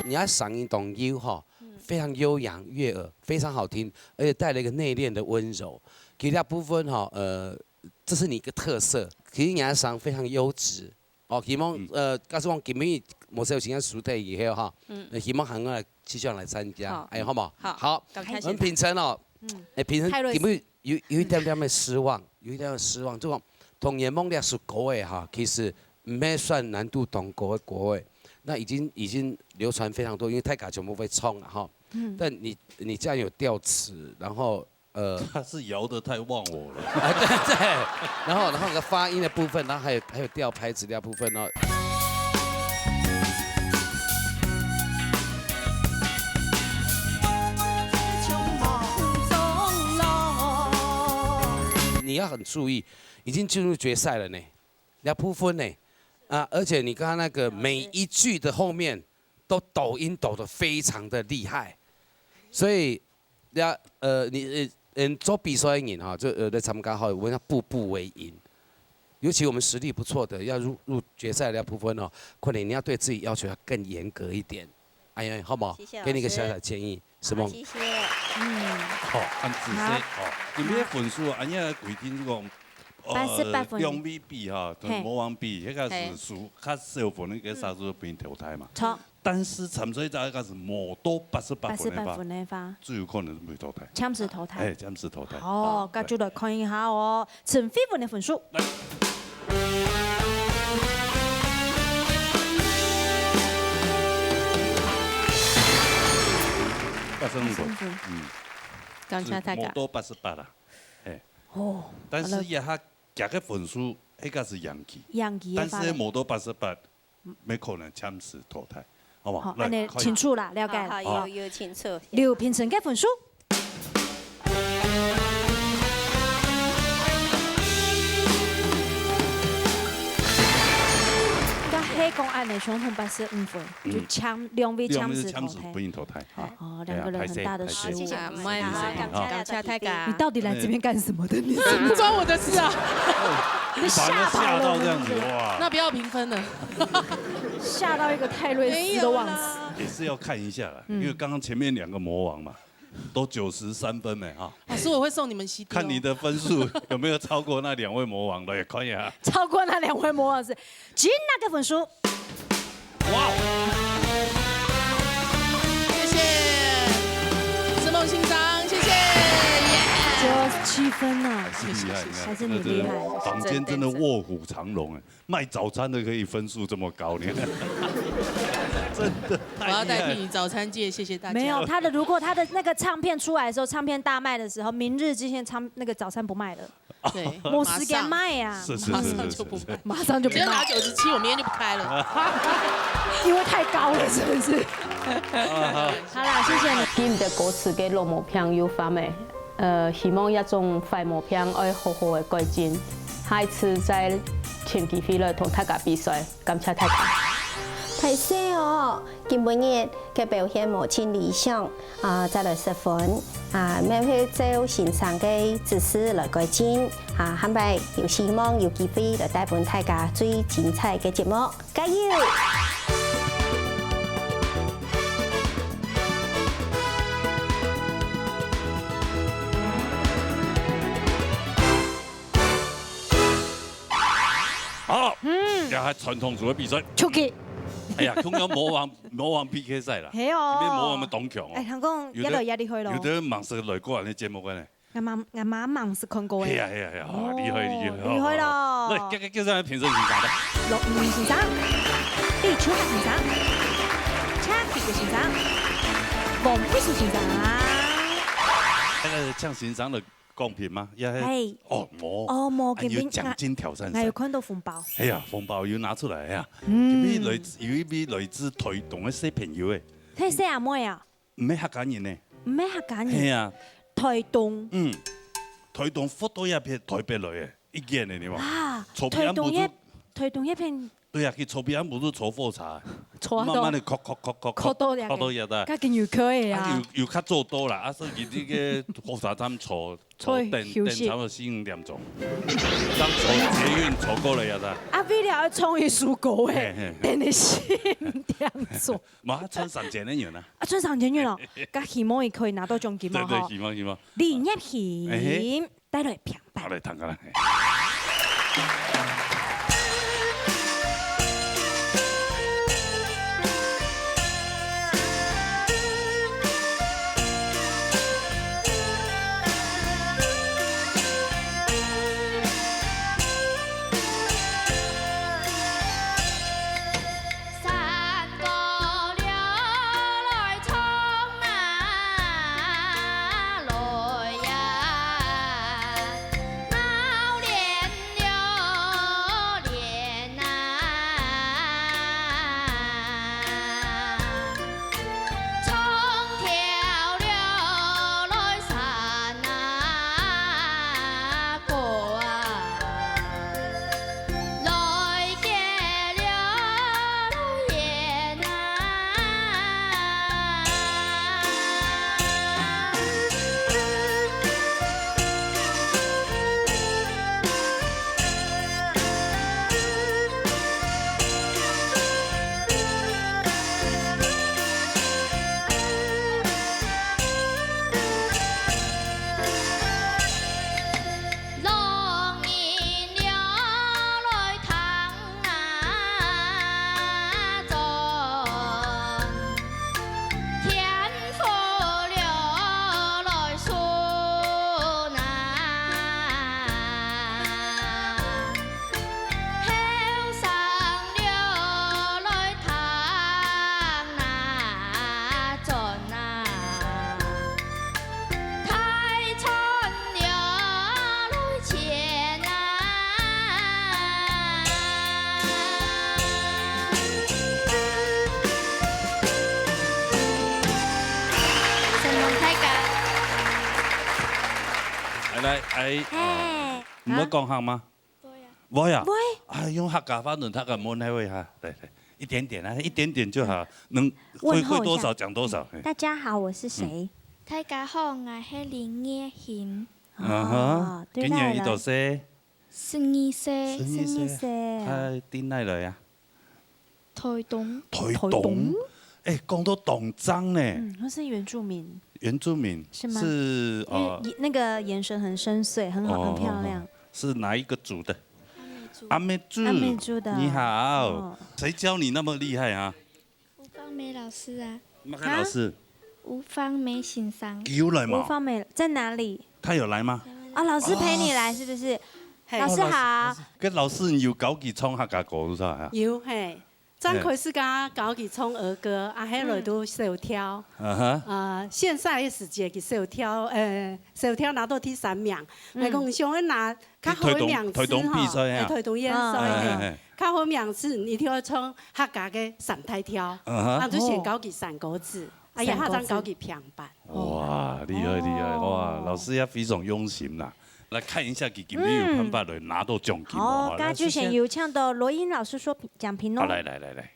你的声音当优哈，非常悠扬悦耳，非常好听，而且带了一个内敛的温柔。其实那部分哈，呃，这是你一个特色。其实你的声非常优质哦，希望呃，假使讲今日某些有时间熟退以后哈，呃，希望还能来继续来参加，好。哎，好不好？好，好，感谢。我们品成哦，哎，品成今日有有一点点的失望，有一点点失望，就讲《童年梦》这首歌哎哈，其实没算难度当高的歌哎，那已经已经流传非常多，因为大家全部会唱了哈。但你你这样有调词，然后呃，他是摇得太忘我了。啊，对对，然后然后那个发音的部分，然后还有还有调拍子的部分哦。你要很注意，已经进入决赛了呢，要部分呢，啊，而且你刚刚那个每一句的后面都抖音抖得非常的厉害，所以要呃，你呃嗯，做比赛的人哈，就呃来参加哈，我们要步步为营。尤其我们实力不错的，要入入决赛的部分哦，可能你要对自己要求要更严格一点。哎呀，好不好？谢谢老师。给你一个小小建议，是吗？好，谢谢。嗯。好，按仔细，好。哦，你们的分数啊，按呢规定这个，呃，八十八分。两位比哈，同魔王比，那个是输，他是有分那个杀猪被淘汰嘛。错。 但是参赛者个是无到八十八分个话，八十八分个话，最有可能是被淘汰。暫時淘汰。哎，暫時淘汰。好，啊，該就來看一下哦，陳慧文个分數。來。八十五分，嗯，感謝大家。是無到八十八啦，哎。哦，但是也還加个分數，那個是贏去。贏去个話呢？但是無到八十八， 乜可能暫時淘汰，好無？好，來，恁呢清楚啦，了解。好，好，有，有清楚。劉品成个分數。該係講恁呢，相同八十五分，就暫，兩位暫時淘汰。兩位暫時不能淘汰。好。哦，兩個人很大的失誤。哎呀，歹勢，歹勢。啊，毋會，毋會，感謝大家。你到底來這邊幹什麼的？你是不是？抓我的事啊！你嚇跑了我們，把人嚇到這樣子，哇！那不要評分了。 嚇到一個太瑞斯都忘詞。沒有啦。也是要看一下啦，因為剛剛前面兩個魔王嘛，都九十三分呢，哈。老師，我會送你們C D哦。看你的分數有沒有超過那兩位魔王的，也可以啊。超過那兩位魔王是，今那個分數？哇哦！謝謝，承蒙欣賞，謝謝，耶！九十七分呢。還是厲害，你看，還是你厲害。那這房間真的臥虎藏龍哎。 賣早餐的可以分數這麼高呢？我要代替你早餐界，谢谢大家。没有，他的，如果他的那个唱片出来的时候，唱片大卖的时候，明日之前唱，那个早餐不卖了。对，没时间卖啊。是是是是是。马上就不卖。今天拿九十七，我明天就不开了。因为太高了，是不是？好啦，谢谢你。今日个歌词个老毛病又犯了，呃，希望这种坏毛病爱好好个改进，下一次再寻机会来同大家比赛。 感谢大家。大声哦，今晡日个表现無盡理想，啊，再來十分，啊，乜會照先生个指示來改進，啊，下擺有希望有機會來帶分大家最精彩个節目，加油！ 好，嗯，也係傳統組个比賽。出去。哎呀，通常魔王魔王 P K 赛啦，係哦，變魔王个當強哦。哎，聽講越來越厲害咯。有的人忙死來過恁个節目个呢。俺媽俺媽忙死看過哎。係啊係啊係啊，厲害厲害，厲害咯。來，叫叫叫上來評審先生。羅明先生，李秋華先生，Chucky先生，王必勝先生。那個像先生的 公平嗎？也係。係。哦，無。哦，無，啊，有獎金挑戰賽。還有看到紅包。哎呀，紅包又拿出來呀！嗯。今日來自有一位來自台東个小朋友誒。係細阿妹啊？毋係客家人呢。毋係客家人。係啊。台東。嗯，台東福島一片台北來誒，一見誒，你望。啊，坐平安不住。台東一，台東一片 對啊，佢坐平安毋住坐火車，坐到慢慢的靠靠靠靠靠到這個，靠到這個。該緊有可以啊。啊，有有較做多啦，啊，所以佢這個火車站坐坐等等差不多四五點鐘，當坐捷運坐過了呀，啊，為了要唱一首歌誒，等了四五點鐘。嘛，穿三千个銀啊。啊，穿三千銀哦，該希望佢可以拿到獎金嘛，對對，希望希望。李業琛。 帶來評判。好，來聽看啦。來來，哎，毋會講客嗎？會啊。會啊？會。啊，用客家話同大家問候一下，來來，一點點啊，一點點就好，能回饋多少講多少。大家好，我是誰？大家好，𠊎係李業琛。啊哈，今年幾多歲？ 十二歲。十二歲。佢在哪來啊？台東。台東。哎，講到當正呢。嗯，他是原住民。原住民是嗎？是呃，那個眼神很深邃，很好，很漂亮。是哪一個族的？阿美族。阿美族的。你好，誰教你那麼厲害啊？ 吳芳梅老師啊。麼个老師？吳芳梅先生。佢有來無？吳芳梅在哪裡？他有來嗎？啊，老師陪你來是不是？老師好。該老師，你有教佢唱客家歌係無？有，嘿。當開始教教佢唱兒歌，啊，後來都小調。嗯哼。啊，現在个時節佢小調，呃，小調拿到第三名。嗯。來講，想要拿較好个名次吼，台東，台東比賽啊。欸，台東縣賽，嗯。嘿，嘿，嘿。較好名次，你一定要唱客家个三大調，嗯哼。啊，就先教佢山歌仔，啊，也較正教佢平板。哇，厲害，厲害，哇，老師也非常用心啦。來看一下，佢今日有辦法來拿到獎金無？嗯。好，哈，來，謝謝。那就先有請到羅英老師說評，講評咯。好，來，來，來，來。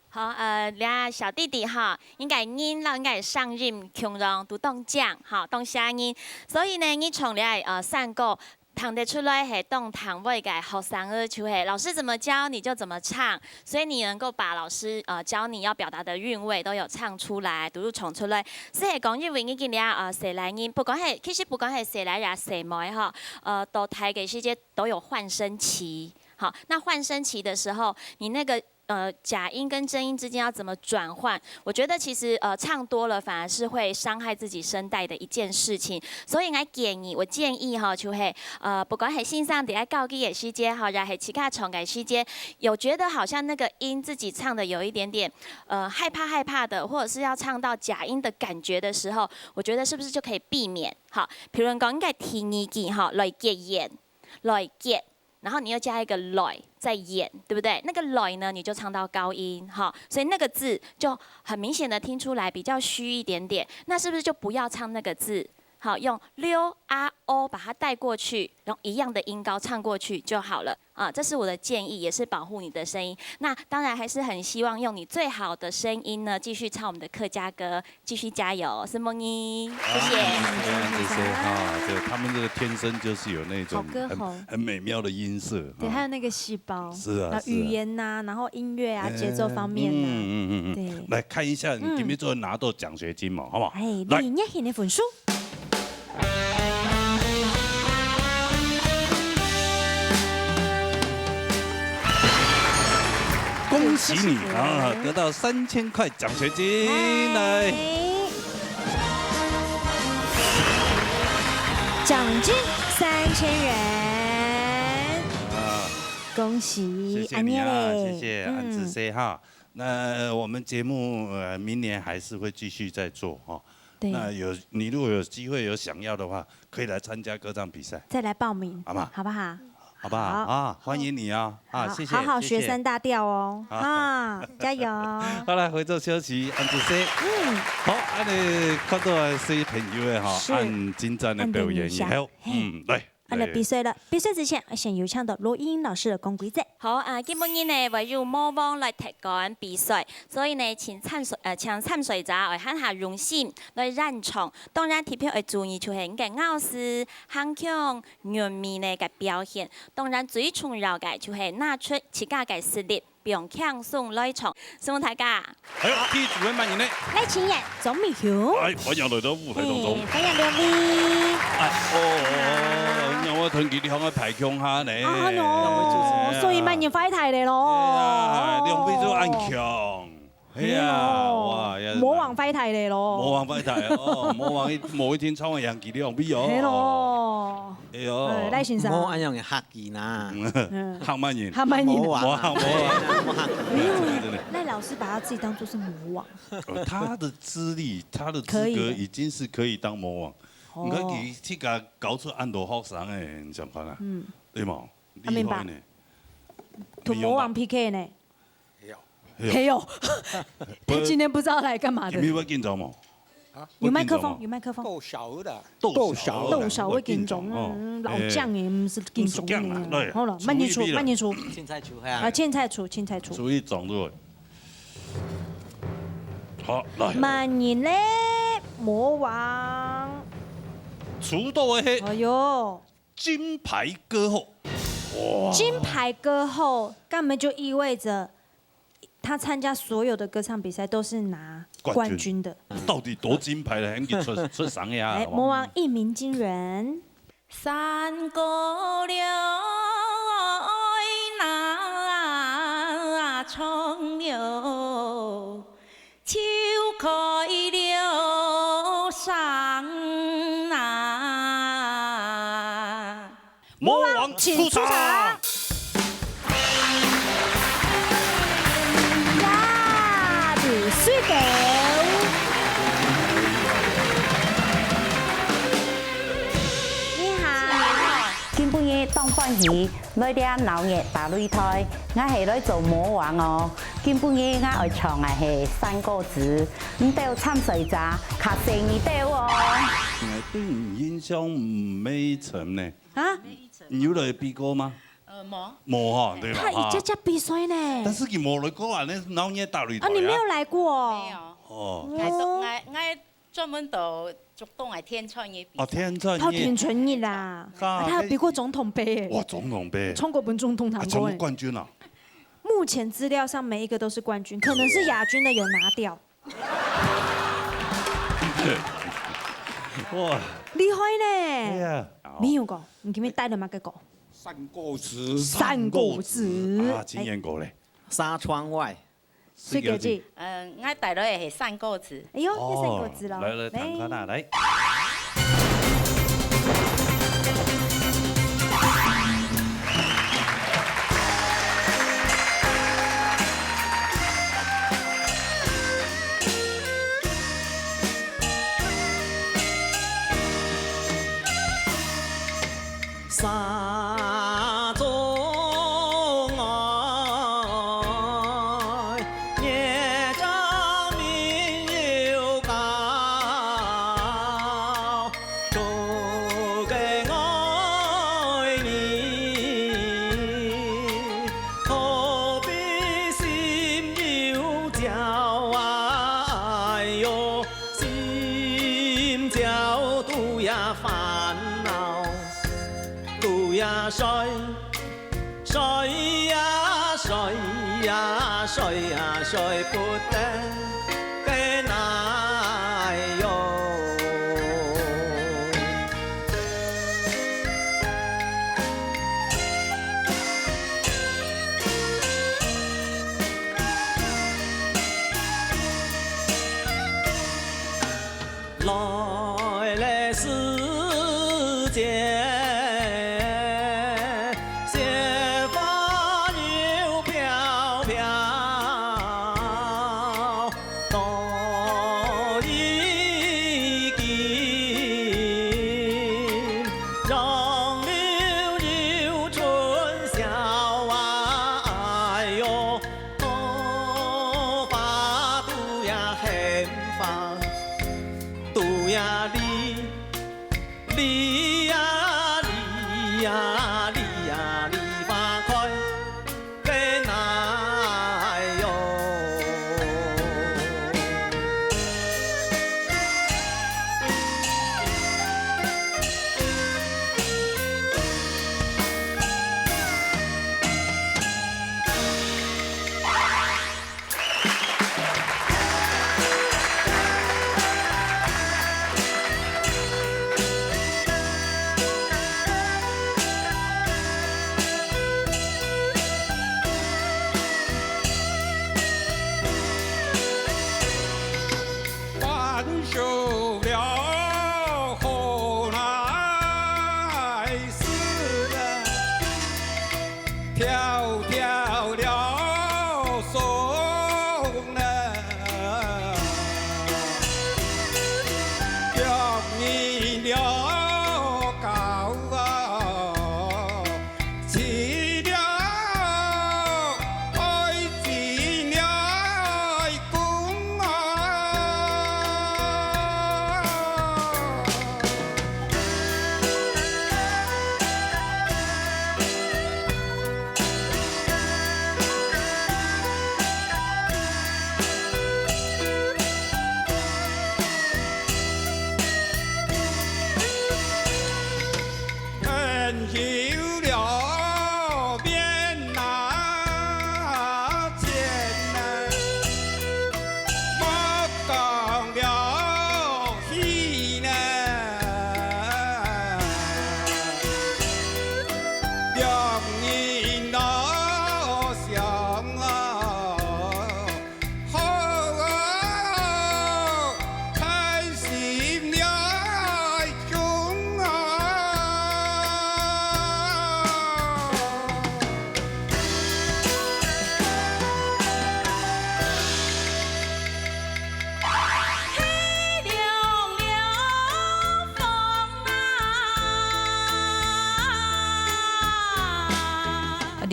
好，呃，這小弟弟哈，應該人摎應該聲音共樣都當靚哈，當聲音。所以呢，你從這，呃，山歌聽得出來係當聽話个學生仔，就係老師怎麼教你就怎麼唱，所以你能夠把老師，呃，教你要表達的韻味都有唱出來，都有唱出來。所以講，因為你今日，呃，細倈人，不管係，其實不管係細倈也細妹哈，呃，到大个時節都有換聲期。好，那換聲期的時候，你那個 呃，假音跟真音之間要怎麼轉換？我覺得其實，呃，唱多了反而是會傷害自己聲帶的一件事情。所以𠊎建議，我建議哈，就係，呃，不管係先生在教佢个時節哈，也係自家唱个時節，有覺得好像那個音自己唱的有一點點，呃，害怕害怕的，或者是要唱到假音的感覺的時候，我覺得是不是就可以避免？好，譬如講，應該第二句哈，來結緣，來結 然後你又加一個來，再緣，對不對？那個來呢，你就唱到高音，哈，所以那個字就很明顯的聽出來比較虛一點點。那是不是就不要唱那個字？好，用溜啊哦把它帶過去，用一樣的音高唱過去就好了啊。這是我的建議，也是保護你的聲音。那當然還是很希望用你最好的聲音呢，繼續唱我們的客家歌。 繼續加油，承蒙你，謝謝。啊，謝謝，謝謝哈，對，他們這個天生就是有那種很，好歌喉。很美妙的音色，對，哈。還有那個細胞，是啊，是啊。然後語言吶，然後音樂啊，哎，節奏方面啊。嗯，嗯，嗯，嗯。對。來看一下，你今天最後拿到獎學金嘛，嗯。好不好？哎，來。你熱情的分數。 恭喜你啊，得到三千塊獎學金，來。獎金三千元。啊，恭喜，謝謝你啊，恁樣咧。謝謝，嗯。恁仔細哈。那我們節目，呃，明年還是會繼續再做哈。對。那有，你如果有機會有想要的話， 可以來參加歌唱比賽。再來報名，好嗎？好不好？好不好？好。啊，歡迎你哦。啊，好，謝謝，好好學三大調哦。謝謝。啊，加油。好，來，回頭休息，恁仔細。嗯。好，恁仔看到个小朋友个吼，是。恁精湛个表演以後，恁仔細。嘿。嗯，來，恁仔比賽了，來。比賽之前，先有請到羅英老師个講規則。 好，啊，今晡日呢，會有魔王來踢館比賽，所以呢，請參賽，呃，請參賽者愛還較用心來演唱。當然，特別愛注意就係你个咬字、行腔、韻味呢个表現。當然，最重要个就係拿出自家个實力，放輕鬆來唱。承蒙大家。 哎喲，第一組个麼人呢？來，請演鍾明雄。哎，歡迎來到舞台當中。嘿，歡迎兩位。哎，哦，哦，哦，哦，讓我同佢兩個排共下呢。啊，喲，所以麼人壞忒咧咯。哎呀，兩位就恁強。哎呀，哎喲，哇，呀，魔王壞忒咧咯。魔王壞忒哦，魔王一，某一天唱會贏佢兩位哦。係咯。哎喲。哎，賴先生。莫恁樣客氣啦。嗯。嗯。客麼人？客麼人？魔王。魔王，魔王。真的，真的。賴老師把他自己當作是魔王。 呃，他的資歷、他的資格可以的。已經是可以當魔王。哦。你看佢自家教出恁多學生欸，你想看啊？嗯。對嗎？啊，明白。厲害呢。同魔王PK呢？沒有。沒有。不是。他今天不知道來幹嘛的。你們會緊張嗎？啊？有麥克風，會緊張嗎？有麥克風。鬥小的。鬥小的。鬥小會緊張，鬥小會緊張，哦。嗯，老將欸，欸。毋係緊張欸。毋係緊張啦，對。好了，慢點出，慢點出。凊彩出，係啊。啊，凊彩出，凊彩出。出一種，對不對？ 好，來。麼人咧？魔王。出道个係哎喲。金牌歌后。哇。金牌歌后，根本就意味著他參加所有的歌唱比賽都是拿冠軍。冠軍的。到底多金牌了，還沒出，出聲呀，哎，好不好？魔王一鳴驚人。 山歌了，愛拿唱了，就開了聲啊。魔王，請出場。今晡日當歡喜來這鬧熱大擂台，𠊎係來做魔王哦。今晡日𠊎愛唱个係山歌子，你兜參賽者較細義兜哦。𠊎對你印象毋係深呢。啊？你有來比過嗎？呃，無。無哈，對吧？哈。他以前在比賽呢。但是佢無來過啊，該鬧熱大擂台啊。啊，你沒有來過哦？沒有。哦。𠊎都，𠊎，𠊎專門都竹東个天穿日比賽。哦，天穿日。他有天穿日啦。啊，啊，他有比過總統盃耶。哇，總統盃。中國本總統啊，全部冠軍啊。目前資料上每一個都是冠軍，可能是亞軍的有拿掉。哇。厲害呢。哎呀。你有講，你今日帶了麼个歌？山歌子。山歌子。啊，青年歌嘞。紗窗外。 四個字。嗯，𠊎帶來个係山歌子。哎喲，這山歌子咯。哦，來，來，聽看啊，來。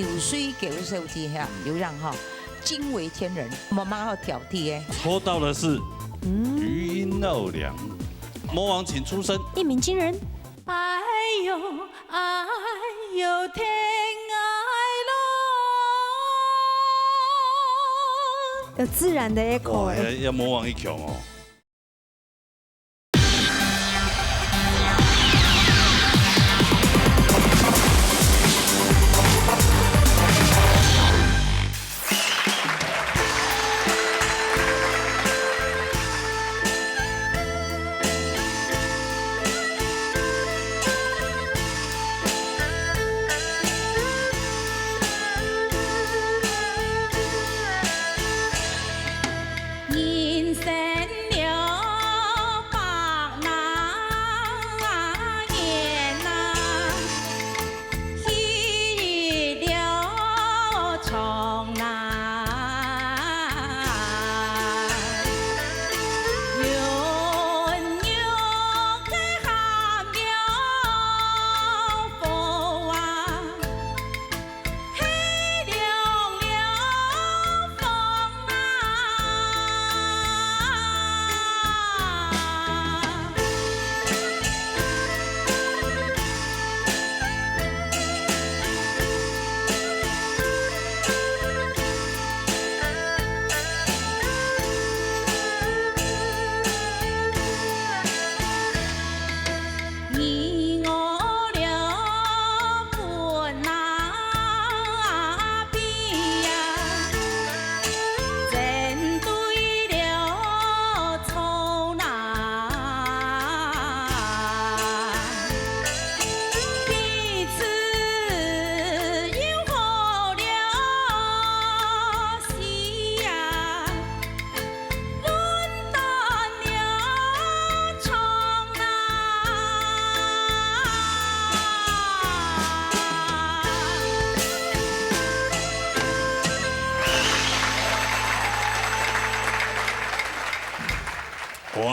流水高手之下，有人吼，驚為天人，慢慢好挑剔的。抽到的是嗯，余音绕梁，魔王請出聲。一鸣惊人。哎呦，哎呦，天涯路。有自然的 echo 哇，欸。要，要魔王一强哦。人生了百来年啊，去了从来，云云个喊了佛啊。 黑亮亮风啊。你我了分啊比呀，针对了错啦，彼此又好了些呀。 哇，哇。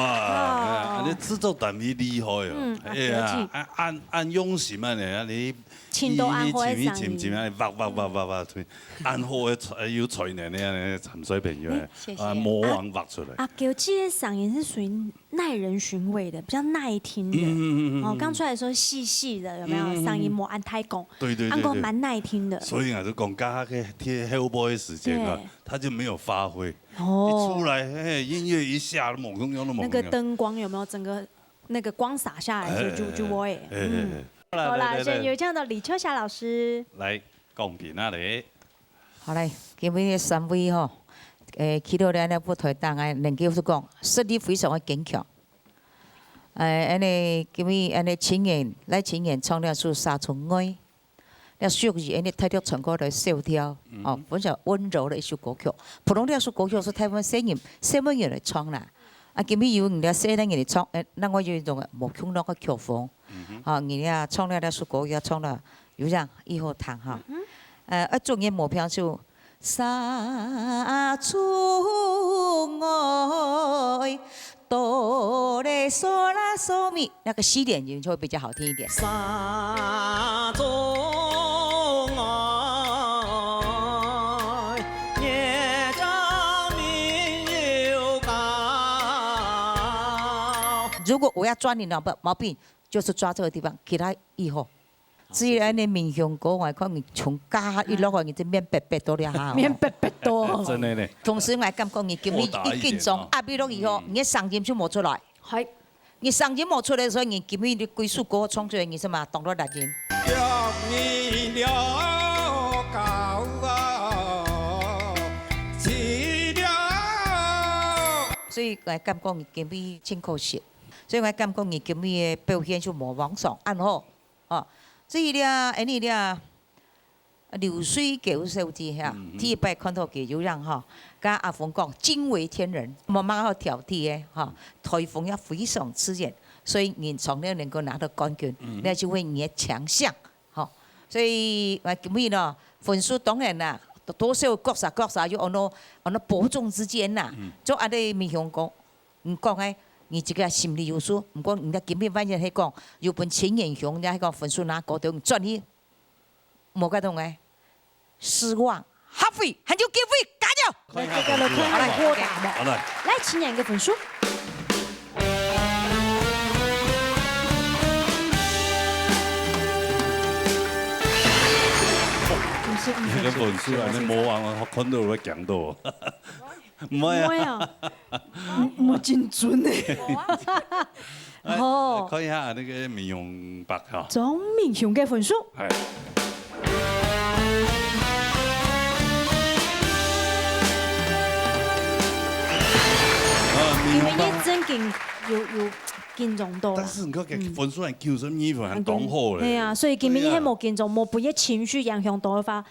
哎呀，恁呢製作單位厲害哦。嗯，啊，哎呀，客氣。恁，恁，恁用心恁呢，恁呢 尋到恁好个聲音。尋，尋，尋，尋，挖，挖，挖，挖，挖出恁好个才，有才能个恁呢參賽朋友，嗯，謝謝。啊，魔王挖出來。啊，阿嬌个聲音是屬於耐人尋味的，比較耐聽的。嗯，嗯，嗯，嗯，哦，嗯。剛出來的時候細細的，有沒有？嗯，嗯，嗯。聲音無恁大廣，對，對，對，對。啊，毋過蠻耐聽的。所以啊，就講，剛剛个貼後背的時間啊，對。他就沒有發揮。哦。一出來，嘿，音樂一下，都猛用，用，都猛用。那個燈光有沒有整個 那個光灑下來就，就，就會。哎，哎，哎，嗯。哎。好啦，來，來，來。先有請到李秋霞老師。來，講評啊咧。好，來，今晡日三位吼，誒，去到咱个舞台頂啊，能夠是講實力非常个堅強。誒，恁呢，今晡日恁呢，清源，賴清源唱了首《沙村愛》。 這屬於恁呢大陸唱歌个小調，嗯哼。哦，非常溫柔个一首歌曲。普通這首歌曲係大部分細人、細妹人來唱啦。啊，今晡日有你這細人來唱，誒，另外有一種無共樣个曲風。嗯哼。哦，你這唱了這首歌曲，唱了有影，以後聽哈。嗯哼。呃，啊，中間無標就 沙村愛，哆來嗦啦嗦咪，那個西點音就會比較好聽一點。沙村愛，月照明又高。如果我要抓你的毛病，就是抓這個地方，其他以後 至於恁呢民雄歌，𠊎看你從高一落去，你就面白白到了哈。面白白到。真的呢。同時，𠊎感覺你今晡日已經從壓力落去吼，嗯。你个聲音就無出來。係。你聲音無出來，所以你今晡日你歸首歌唱出來，你係嘛，當落力音。所以𠊎感覺你今晡日真可惜，所以𠊎感覺你今晡日个表現就無往常恁好。 哦，至於這，恁呢這，流水高手之下，嗯，嗯。第一擺看到佢有影吼，佮阿峰講，驚為天人，無麼个好挑剔个吼，台風也非常自然，所以人常常能夠拿到冠軍，嗯。那就係你个強項吼。所以，啊，今晡日呢，分數當然啦，多少各儕各儕有恁呢，恁呢伯仲之間啦，嗯。就恁呢民雄講， 你講个，你自家心裡有數。毋過人家今晡日萬一係講，有分清源兄，人家係講分數拿高點，你轉去，無該種个。失望、後悔，還有機會，加油！看一下分數啊。來，這個來看一下好不好？好，來。來，請問一個分數。這個分數啊，你魔王啊，看到會驚到。 毋會啊。毋會啊。毋，毋真準呢。哎，哦。看一下那個明雄伯哈。鍾明雄个分數。哎。啊，明雄伯。因為你正經有，有緊張到啦。但是你看，嗯。分數還九十二分，還當好咧。對啊，所以今晡日還無緊張，對啊。無分佢情緒影響到个話，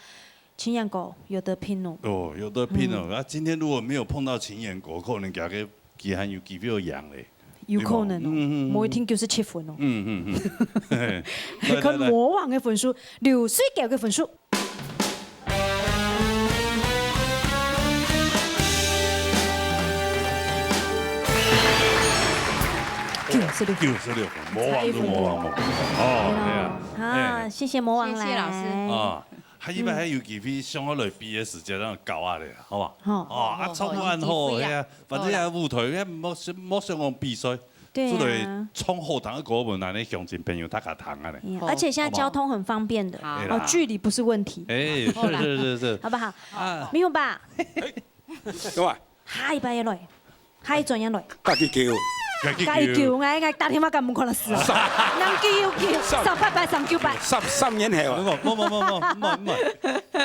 情人哥有得拼哦。哦，有得拼哦。嗯。啊，今天如果沒有碰到情人哥，可能佢个，佢還有機會贏咧。有可能哦。對無？嗯，嗯，嗯。無一定九十七分哦。嗯，嗯，嗯。來，來，來。看魔王个分數，流水狗个分數。九十六。九十六分，魔王就魔王嘛。哦，對啊。啊，哎。謝謝魔王來。謝謝老師。啊。 下一擺還有機會，想要來比个時節，咱搞下咧，好無？好。哦，啊，好，好，創作恁好，有機會啊，係啊，反正也舞台，也莫想，莫想講比賽，對啊。出來唱好聽个歌，分咱个鄉親朋友大家聽啊咧。嗯，好。而且現在交通很方便的，好。對啦。哦，距離不是問題。哎，好啦。是，是，是，是。好不好？啊。明雄伯。哎。幹嘛？下一擺也來。 下一轉也來。家己叫。家己叫。家己叫，𠊎，𠊎打電話甲門口老師啊。三。人叫叫，三八八、三九八。三，三年後啊。無，無，無，毋好，毋好，毋好。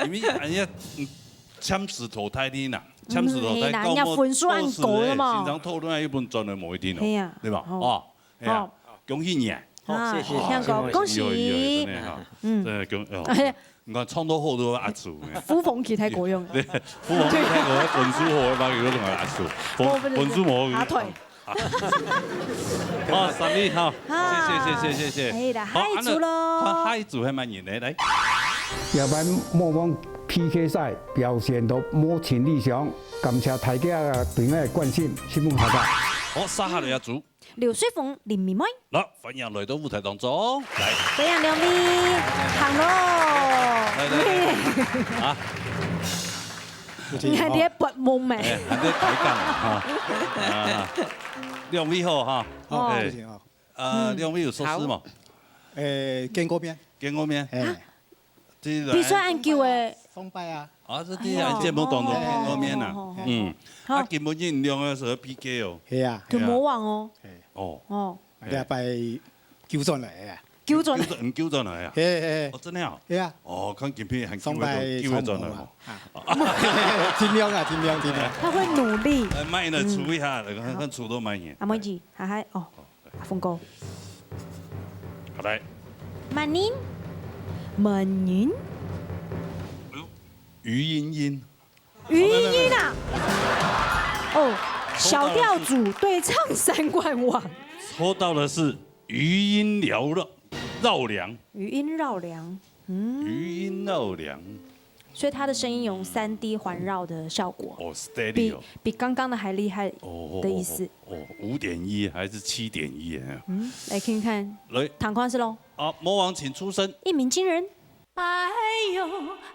因為人家，嗯，簽字淘汰你啦，簽字淘汰，嗯，係啦，到末，人家分數恁高了嘛。到時，欸，先生討論又分轉來無一定哦，係啊。對吧？哦。哦，係啊，哦。恭喜你啊！啊，哦，謝謝，香港，謝謝。恭喜。有，有，有，真的哈。嗯。真的恭，哦。哎呀， 你看，唱到好都壓住呢。呼風氣太過用了。對，呼風氣太過，分數好，把有另外壓住。分，我們分數無，壓腿。啊。哦，三位哈，啊。謝謝，謝謝，謝謝。可以了，好，下一組咯。啊，那，下一組還蠻遠的，來。這擺魔王P K賽表現到無盡理想，感謝大家對𠊎个關心，新聞下架。好，接下來一組。 劉水鳳、林美妹。來，歡迎來到舞台當中，來。歡迎兩位，行咯。來，來，來。啊。你還在發夢咩？哎，還在抬槓啊，哈。啊，兩位好哈。好，哎。謝謝啊。呃，嗯。兩位有熟識嗎？好。哎，見過面。見過面。哎。啊？ 這个比賽恁久欸。上擺啊。啊，這第一節目當中見過面啊。哎喲。好，好，好。嗯。好。啊，今晡日兩個係P K哦。係啊。就魔王哦。係。哦。哦。這擺救轉來啊。救轉來。救轉，救轉來啊。係，係。哦，真的啊？係啊。哦，看今晡日還救得到，上擺救得轉來哦。唱無啊。啊。盡量啊，盡量，盡量。他會努力。哎，慢一點，嗯。出一下，看，看出到慢一點。啊，沒問題，還，還，哦。 阿峰哥。好，來。麼人？麼人？哎喲，余音音。余音音啊！哦，小調組對唱三冠王。抽到的是餘音繚繞，繞樑。餘音繞樑。 嗯。餘音繞樑。所以它的聲音有三D環繞的效果，哦，stereo。比，比剛剛的還厲害的意思。哦，哦，哦，哦，五點一還是七點一啊？嗯，來聽看。來。聽看係咯。啊，魔王請出聲。一鳴驚人。哎喲，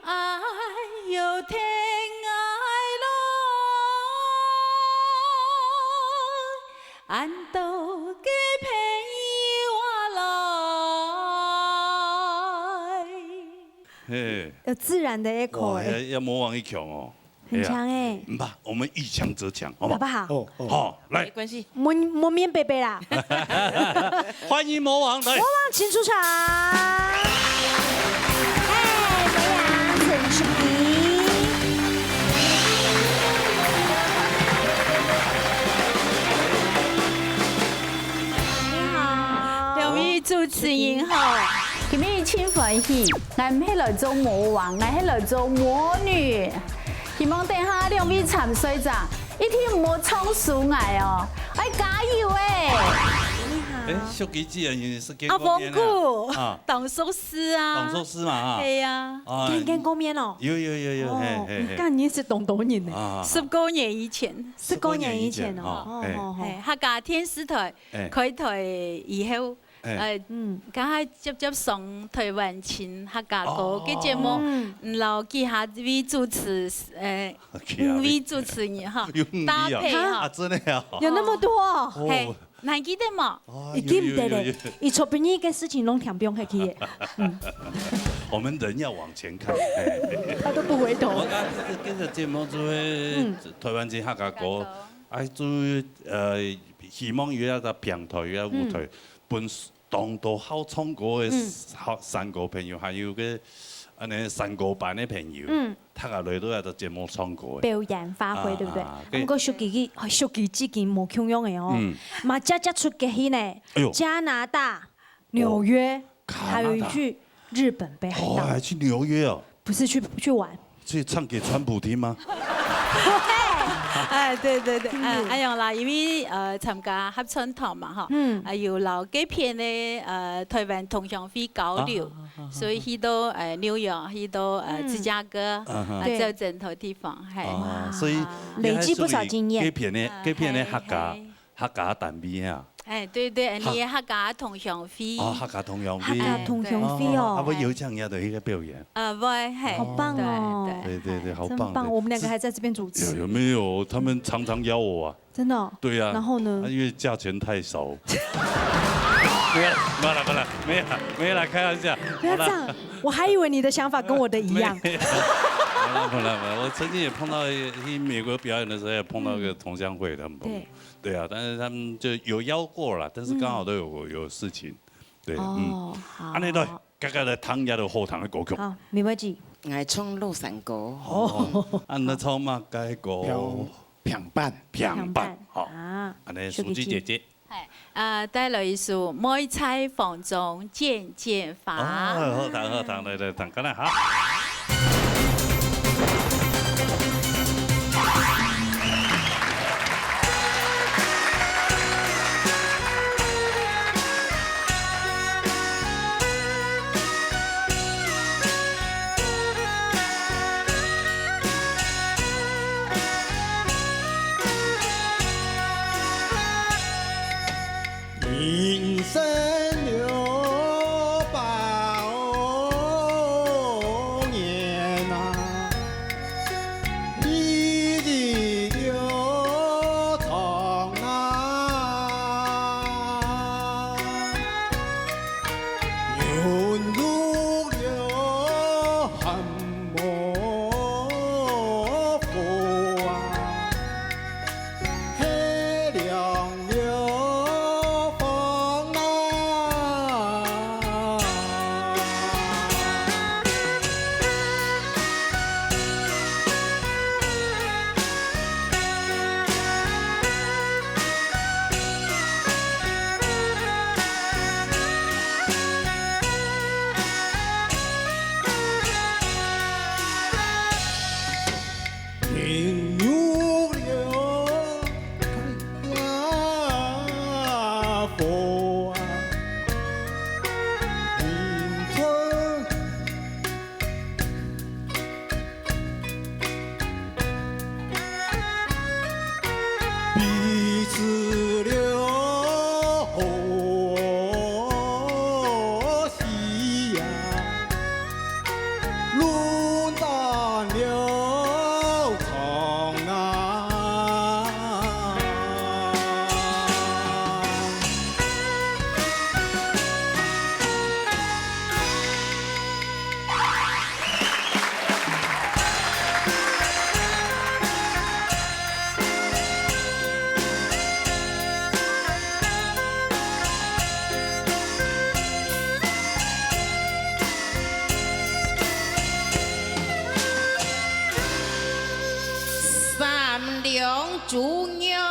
哎喲，天啊喲，恁多个朋友啊來。 嘿。有自然的echo，哦，欸。要，要模仿一強哦。很強欸。哎呀，嗯吧，我們一強則強，好不好？好不好？哦，哦。好，來。沒關係。無，無面白白啦。歡迎魔王，來。魔王，請出場。嗨，飛揚，陳淑儀。你好。兩位主持人好。 今日真歡喜，𠊎毋係來做魔王，𠊎係來做魔女。希望等下兩位參賽者一定毋好唱輸𠊎哦，愛加油欸！你好。欸，淑儀姐，你係見過面啊？阿峰哥，啊。當熟識啊。當熟識嘛，哈。係啊。啊，見，見過面哦。有，有，有，有，哦，嘿，嘿，嘿。你看你是當多年呢。啊。十多年以前。十多年以前哦。十多年以前，哦，哦，嘿。哦，哦。嘿，客家電視台，欸。開台以後，哎。呃，嗯。剛才接接上台灣情客家歌哦。个節目，嗯。嗯，然後幾下位主持，呃，OK啊，五位主持人哈，有五位啊。搭配哈。啊，真的啊。有那麼多哦？哦。嘿，你還記得嗎？哦，已經毋得了，有，有，有，有。佢昨晡日个事情攏聽毋下去了。嗯。我們人要往前看。哎。他都不回頭。我剛剛跟著節目就會，嗯。台灣情客家歌，客家歌。啊，就，呃，希望有一個平台，有一個舞台，嗯。分當多好唱歌个嗯。好山歌朋友，還有个恁呢山歌班个朋友，嗯。大家來到這個節目唱歌个。表演發揮，啊，對不對？啊，啊，毋過，對。秀吉，秀吉最近無共樣个哦。嗯。嘛，接接出國去呢，哎喲。加拿大、紐約，哦，加拿大。還有去日本北海道。哦，還去紐約哦。不是去，去玩。 去唱給川普聽嗎？哎，對，對，對，真的。哎，恁樣啦，因為，呃，參加合唱團嘛，吼，嗯。啊，有摎該片个，呃，台灣同鄉會交流，啊，啊，啊，啊，所以去到，呃，紐約，去到，呃，嗯。芝加哥，啊，哈。啊，對。這陣頭地方，嘿。哦，所以哇。累積不少經驗。該片个，啊，該片个客家，嘿，嘿。 客家單位啊。哎，對，對，哈。你个客家同鄉會。哦，客家同鄉會。客家同鄉會哦。哦，啊，會邀請你到去該表演。呃，會，嘿。好棒哦。對，對。對，對，對，好棒，真棒，對。我們兩個還在這邊主持。有，有沒有？他們常常邀我啊。真的哦？對啊。然後呢？啊，因為價錢太少。沒有啦，沒有啦，沒有啦，沒有啦，開玩笑。不要這樣，好啦。我還以為你的想法跟我的一樣。沒有。沒有啦，沒有啦，沒有啦。我曾經也碰到一，去美國表演的時候，也碰到一個同鄉會，他們朋友。嗯。對。 對啊，但是他們就有邀過啦，但是剛好都有，嗯。有事情。對，嗯。哦，好。恁呢來，大家來聽一下好聽个歌曲。好，沒問題。𠊎唱老山歌。哦，恁呢唱麼个歌？平，平板。平板，平板，好。啊，恁呢，淑芝姐姐。秀吉姐。哎，呃，帶來一首《梅菜風中剪剪花》。哦，好聽，好聽，來，來，聽看啊，哈。三兩豬肉。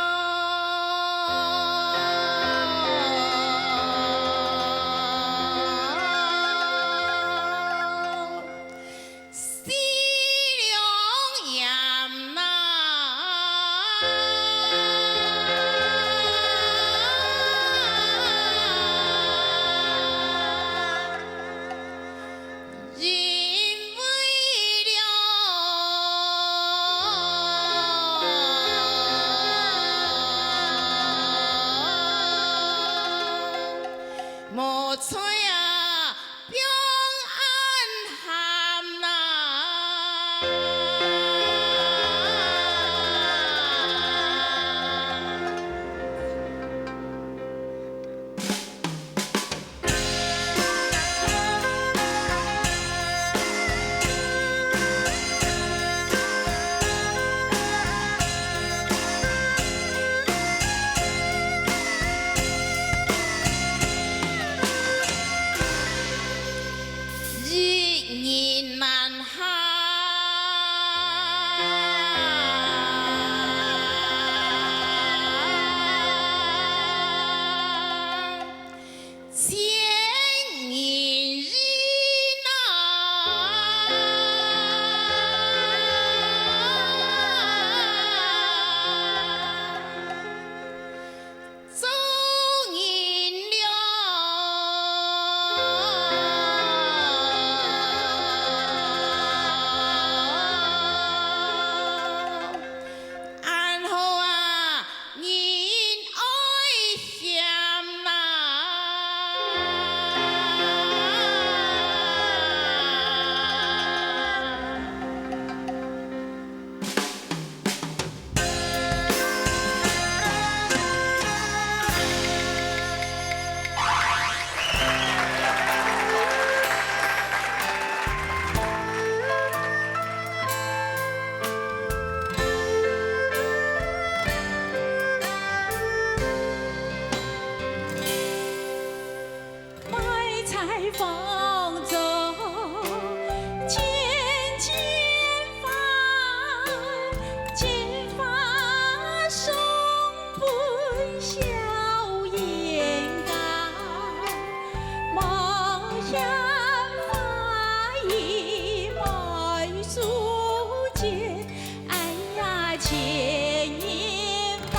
千人万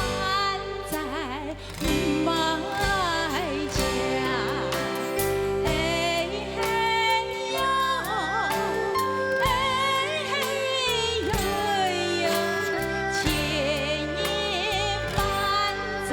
載毋愛食。哎嘿唷，哎嘿唷唷，千人万載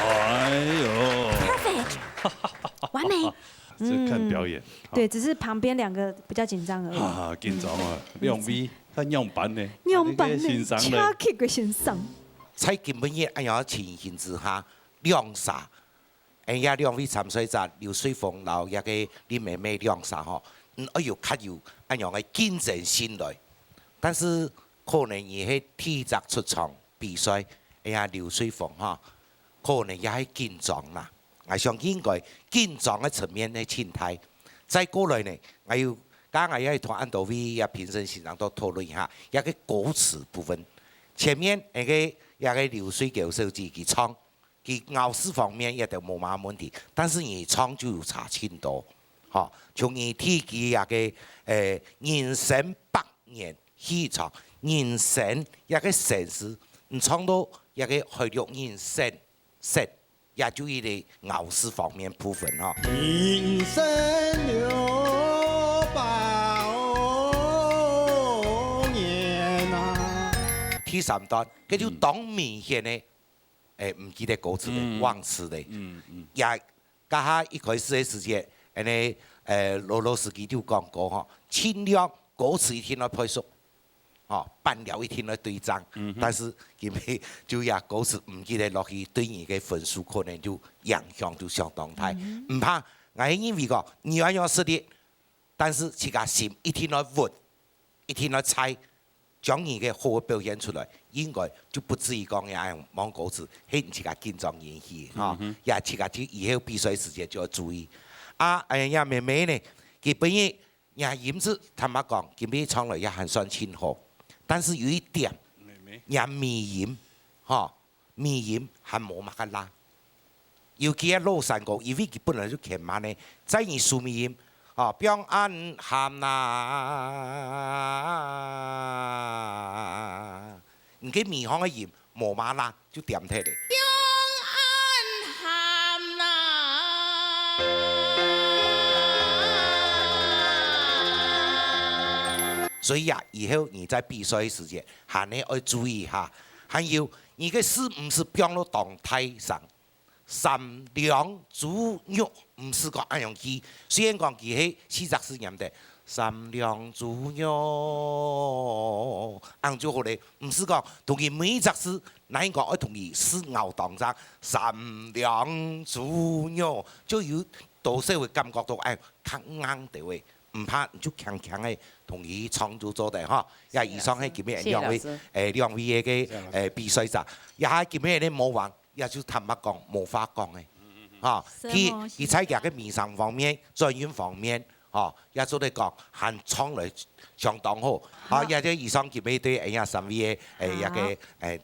哎呦，perfect，完美。是看表演。对，只是旁边两个比较紧张而已。哈哈，紧张啊，两位，看样板呢？样板呢？先生呢？超级个先生。在今晡日恁樣情形之下，两儕，哎呀，两位参赛者刘水凤摎這个林妹妹兩儕吼，嗯，哎呦，較有恁樣个競爭心來。但是可能你係第一隻出場比賽，哎呀，劉水凤哈，可能也係緊張啦。𠊎想應該緊張个層面呢盡大。再過來呢，𠊎有，剛剛𠊎也同恁多位也評審先生都討論一下，這个歌詞部分。前面那个這个劉水嬌小姐佢唱， 佢咬字方面一定無麼問題，但是你唱就有差盡多。吼，從你第幾啊个，誒，人生百年去唱，人生一个生字，你唱到一个海陸人生，生，也就一个咬字方面部分吼。人生六百年啊。第三段，這就當明顯个 誒，毋記得歌詞个，忘詞个。也，這下一開始个時節，恁呢，誒，羅老師佢就講過吼，盡量歌詞一定愛配熟，吼，伴調一定愛對正。但是因為就這歌詞毋記得落去，對你个分數可能就影響就相當大。毋怕，𠊎係認為講，你愛用實力，但是自家心一定愛穩。 一定愛在，將你个好个表現出來，應該就不至於講也望歌詞，係你自家緊張引起哈，也自家就以後比賽時節就要注意。啊，哎呀，妹妹呢，佢本人也音質坦白講，今晡日唱來也還算盡好，但是有一點，也尾音，吼，尾音還無麼个罅。 尤其係老山歌，因為佢本來就較慢个，在你收尾音，吼，放恁喊啦，你个尾項个音無嘛啦，就恬忒咧。所以啊，以後你在比賽个時節，還係愛注意一下。還有，你个字毋使放到當大聲， 三兩豬肉，毋使講恁樣記。雖然講佢係四隻字唸得，三兩豬肉，恁樣就好咧。毋使講同佢每一隻字，哪樣講愛同佢字咬當正，三兩豬肉，就有多少會感覺到，哎，較硬兜仔。毋怕，你就輕輕个同佢唱就做得吼。呀，以上係今日兩位，誒，兩位个，誒，比賽者，也係今日个魔王。 也就坦白講，無話講个。吼，佢佢在佢个尾聲方面、轉音方面，吼，也做得講還唱來相當好。好，好。也就以上今晡日對𠊎這三位个，誒，好。這个，誒，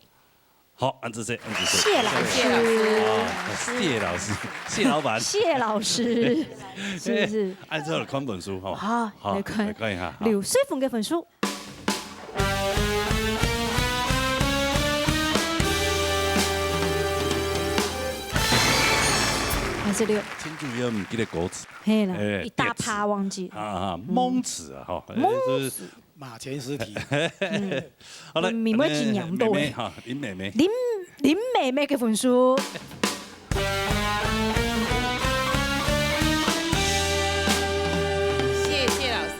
好，恁仔細，恁仔細。謝老師。謝老師。啊，謝老師，謝老闆。謝老師，是不是？哎，按照看分數吼。好，好，來看。來看一下，好。劉瑞峰个分數。 還係六。真主要毋記得歌詞。係啦，哎，一大趴忘記。啊，啊，嗯。忘詞啊，吼，哎，忘詞。就是馬前十題。嗯。好了，妹妹真嚴重哎。妹妹哈，林妹妹。林，林妹妹个分數。 謝謝老師。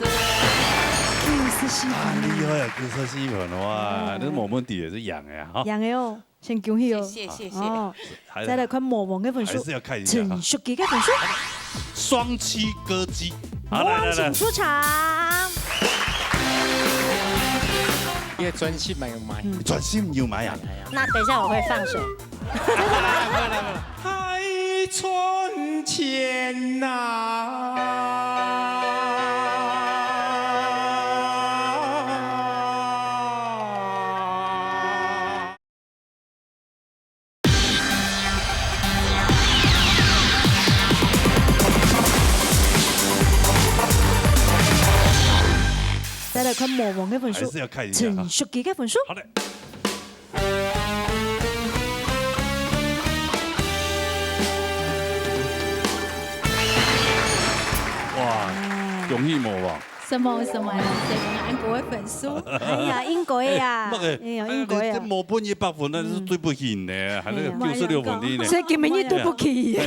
九十四分。啊，厲害啊，九十四分，哇，哦。這無問題，係贏个啊，哈。贏个哦，先恭喜哦。謝謝，謝謝。哦，還，再來看魔王个分數，還是要看一下哈。陳淑琪个分數。雙棲歌姬。好，來，來，來。魔王請出場。因為專心沒有買。嗯。專心有買啊？哎呀。那等一下我會放水。 海村前呐。再來看魔王个分數，還是要看一下哈。陳淑琪个分數。好的。 哇，恭喜魔王！什麼什麼呀？誰能安國的分數？哎呀，應該呀，哎，那個，哎呀，應該呀。哎，你這無分一百分，那是對不起你呢，還那個九十六分的呢。所以根本就對不起。什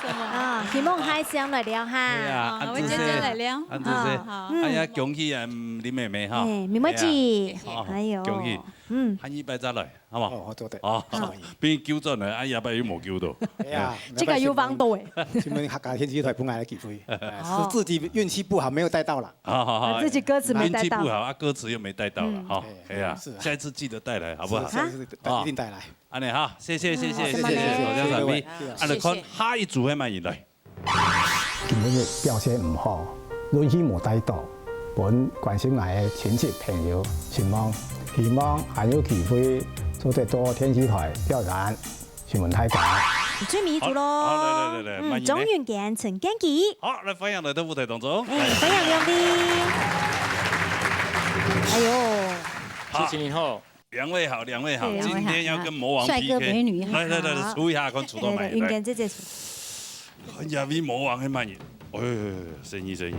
麼？啊，希望下一次再來尞哈。對啊，啊，我們今天來尞。啊，這是，啊，好。哎呀，恭喜啊，嗯，林妹妹哈。哎，妹妹姐，哎呀，哎呦，恭喜。嗯。下一擺再來。 好無？哦，好，做得。哦，好。所以，比如糾正了，啊，後擺又無糾到。哎呀，這個有幫到欸。請問客家電視台分𠊎个機會，哎，哦。是自己運氣不好，沒有帶到啦。好，好，好。啊，自己歌詞沒帶到。運氣不好，啊，歌詞又沒帶到了，嗯。好，哎，哎呀，是啊。下一次記得帶來，好不好？是，下一次帶，啊。一定帶來。恁樣哈，謝謝，謝謝，好，謝謝，謝謝，謝謝，謝謝各位。啊，來看下一組个麼人來。 今晡日表現毋好，運氣無帶到，分關心𠊎个親戚朋友失望，希望還有機會做得到電視台表演，承蒙大家。最尾一組囉。好，好，來，來，來，來，嗯，滿意呢？鍾允健、陳建騏。好，來，歡迎來到舞台當中。哎，歡迎兩位。哎呦。好。主持人好。 兩位好，兩位好，對，今天要跟魔王P K。帥哥美女，來，來，來，來，好。出一下，看出到哪裡來。來，來，來，允健姐姐出。看這位魔王係麼人？哎，生意，生意。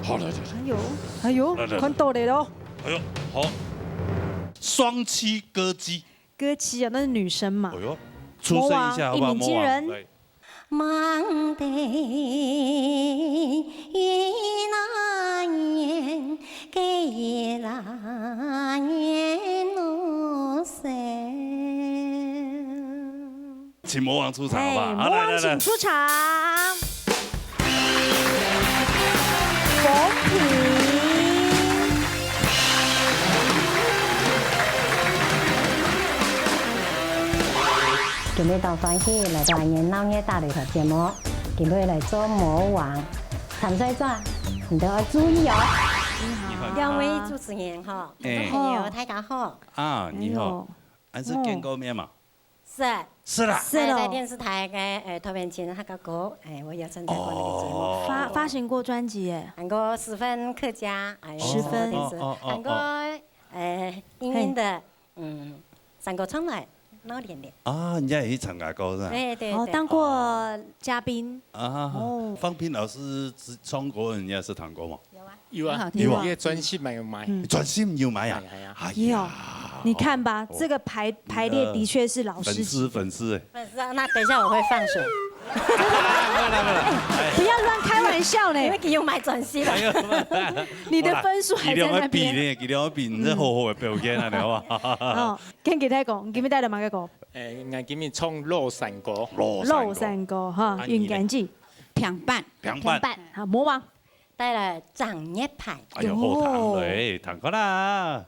好，來，來，來。哎呦，哎呦，來，來，來。看到了咯。哎呦，好。雙棲歌姬。歌姬啊，那是女生嘛。哎呦，出聲一下好不好，魔王？魔王，一鳴驚人。來。 夢裡那年，該夜那年路上。請魔王出場，好不好？哎，好，來，來，來。魔王請出場。馮平。今日當歡喜來到恁樣鬧熱大擂台節目，今日來做魔王。 陳帥長，你都要注意哦。你好。兩位主持人哈，哎。朋友，大家好。啊，你好。哎呦。還是見過面嘛？是。是啦。是咯。在，在電視台个，呃，頭面前那個歌，哎，我也參加過那個節目。哦。發，發行過專輯耶。還過十分客家，哎，十分。哦，哦，哦，哦，還過，哦。呃，英英的，嘿。 嗯，上過場來，鬧熱烈。啊，你也有去參加過是吧？對，對，哦，對。當過嘉賓。啊，哦。方平老師唱歌，你也是聽過嗎？有啊。有啊，很好聽。有啊。因為專輯沒有買。嗯。專輯有買啊？哎呀。哎呀。有，你看吧，哦。這個排，排列的確是老師級的。粉絲，粉絲欸。粉絲啊，那等一下我會放水。 不要亂開玩笑呢。因為佢有買專輯啦。哎呀，你的分數還在那邊。佢兩個比呢，佢兩個比，你這好好个表現啊，你好不好？哦，跟其他講，你今日帶了麼个歌？誒，𠊎今日唱《老山歌》。老山歌。老山歌哈，啊，你呢？允健姐。平板。平板。平板。好，魔王。 帶來《正月牌》。哎喲，好聽嘞，聽看啦。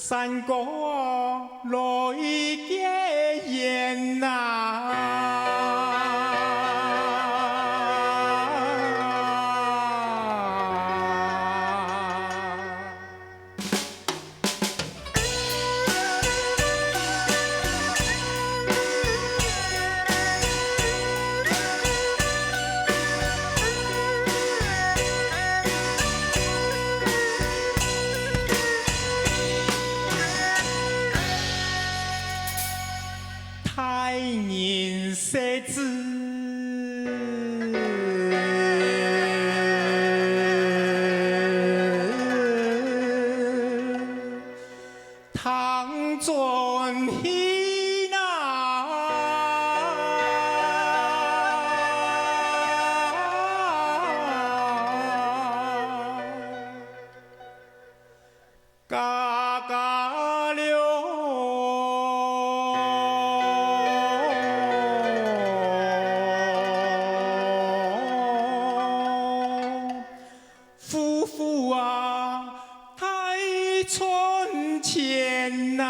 山歌來結緣啊。大人細子，聽真聽啊！嘎嘎流。夫妇啊，大賺錢呐！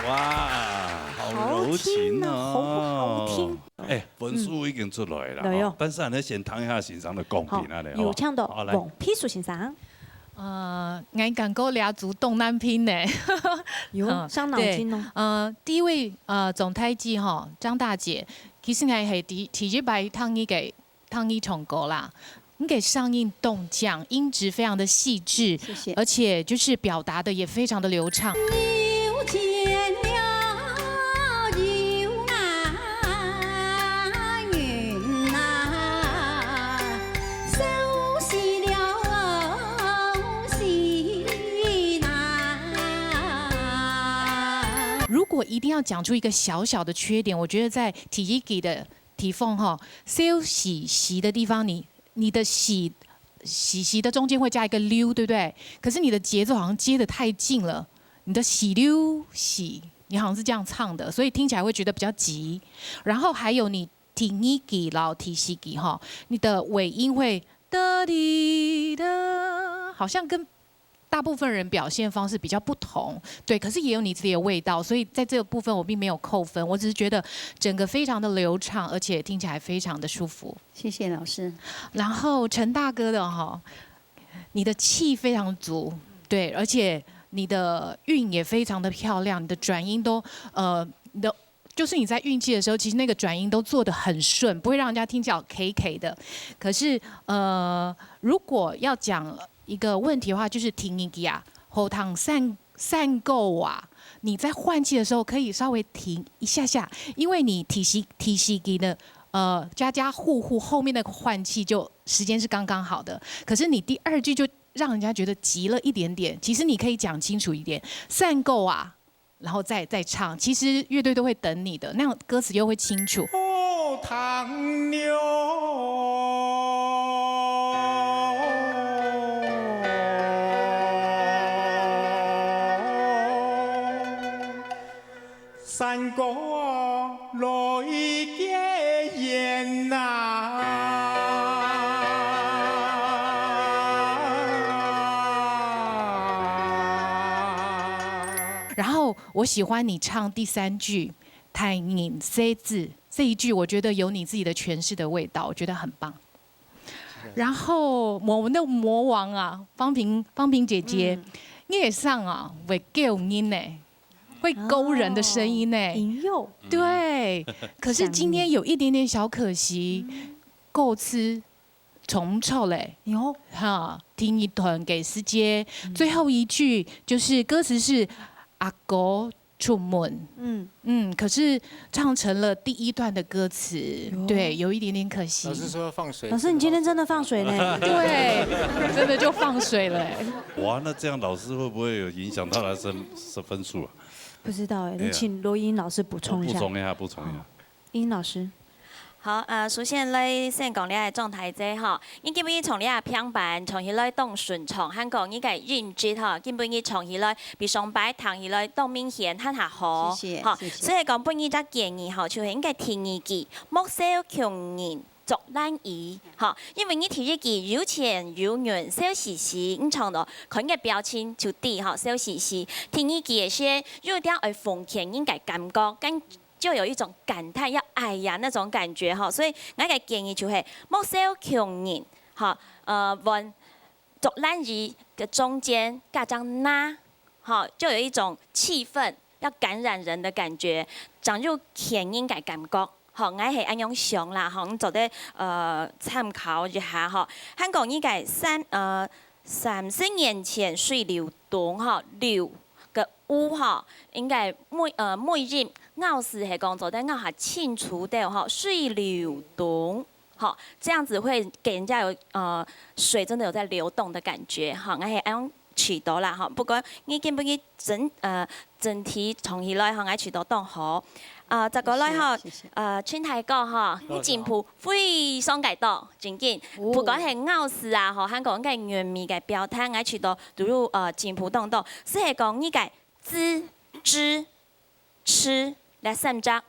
哇，好柔情哦。好聽啊，好好聽。哎，分数已經出來了，嗯。來哦。但是還係先聽一下先生的講評啊，好，有請到王佩書先生。好，來。呃，𠊎感覺這組當難評呢。有，嗯，傷腦筋哦。對，呃，第一位，呃，張大姐吼，張大姐，其實𠊎係第，第一擺聽你个 聽你唱歌啦，你个聲音當靚，音質非常的細緻，謝謝。而且就是表達的也非常的流暢。如果一定要講出一個小小的缺點，我覺得在第一句的 地方吼，笑嘻嘻的地方，你，你的嘻，嘻嘻的中間會加一個溜，對不對？可是你的節奏好像接得太近了，你的嘻溜嘻，你好像是這樣唱的，所以聽起來會覺得比較急。然後還有你第二句摎第四句吼，你的尾音會噠滴噠，好像跟大部分人表现方式比较不同，对，可是也有你自己的味道，所以在这个部分我并没有扣分，我只是觉得整个非常的流畅，而且听起来非常的舒服。谢谢老师。然后陈大哥的哈，你的气非常足，对，而且你的韵也非常的漂亮，你的转音都呃，你的就是你在运气的时候，其实那个转音都做得很顺，不会让人家听起来 K K 的。可是呃，如果要讲一个问题的话，就是停一下啊，后堂三三个啊，你在换气的时候可以稍微停一下下，因为你提示提示给的呃家家户户后面那个换气就时间是刚刚好的，可是你第二句就让人家觉得急了一点点。其实你可以讲清楚一点，三个啊，然后再再唱，其实乐队都会等你的，那样歌词又会清楚。哦，唐牛。山歌来结缘呐。然后我喜欢你唱第三句“太人设置”这一句，我觉得有你自己的诠释的味道，我觉得很棒。然后我们的魔王啊，方萍，方萍姐姐，你也上啊，会勾人呢，会勾人的声音呢。引诱。对，可是今天有一点点小可惜，歌词重唱嘞。有。哈，第二段个時節，最后一句就是歌词是阿哥出門。嗯，可是唱成了第一段的歌词，对，有一点点可惜。老师说要放水。老师，你今天真的放水呢。对，真的就放水了欸。哇，那这样老师会不会有影响到他的分分数啊？不知道哎，你请罗英老师补充一下。补充一下，补充一下。英老师。好，呃，首先来先讲你个状态者吼，你今晡日唱你个平板，唱起来当顺畅，还有你个音质吼，今晡日唱起来比上擺聽起来当明显，還較好。谢谢，吼，谢谢。所以讲，分你一个建议吼，就係你个第二句，莫笑窮人作懶醫，吼，因为你第一句有錢有銀笑嘻嘻，你唱到看个表情就知吼，笑嘻嘻。第二句个係有点愛奉獻人个感觉，跟 就有一种感叹要哎呀那种感觉吼，所以𠊎个建议就係莫笑窮人吼，呃，換作懶醫个中間加張那，吼，就有一种气氛要感染人的感觉，正有穷人个感觉。吼，𠊎係恁樣想啦，吼，你做得呃参考一下吼。還過你个三呃三十年前水流東吼，流个 烏吼，應該尾呃尾音咬字係講做得咬下清楚兜吼，水流東吼，這樣子會給人家有呃水真的有在流動的感覺哈，𠊎係恁樣試著啦哈。不過你今晡日整呃整體唱起來哈，𠊎試著當好。啊，再過來哈，謝謝，謝謝。呃，陳大哥哈，你進步非常个多，真緊。哦。不管係咬字啊，吼，還過个韻味个表達，𠊎試著都有呃進步當多。係係講你个 ㄐ、ㄓ、ㄕ這三隻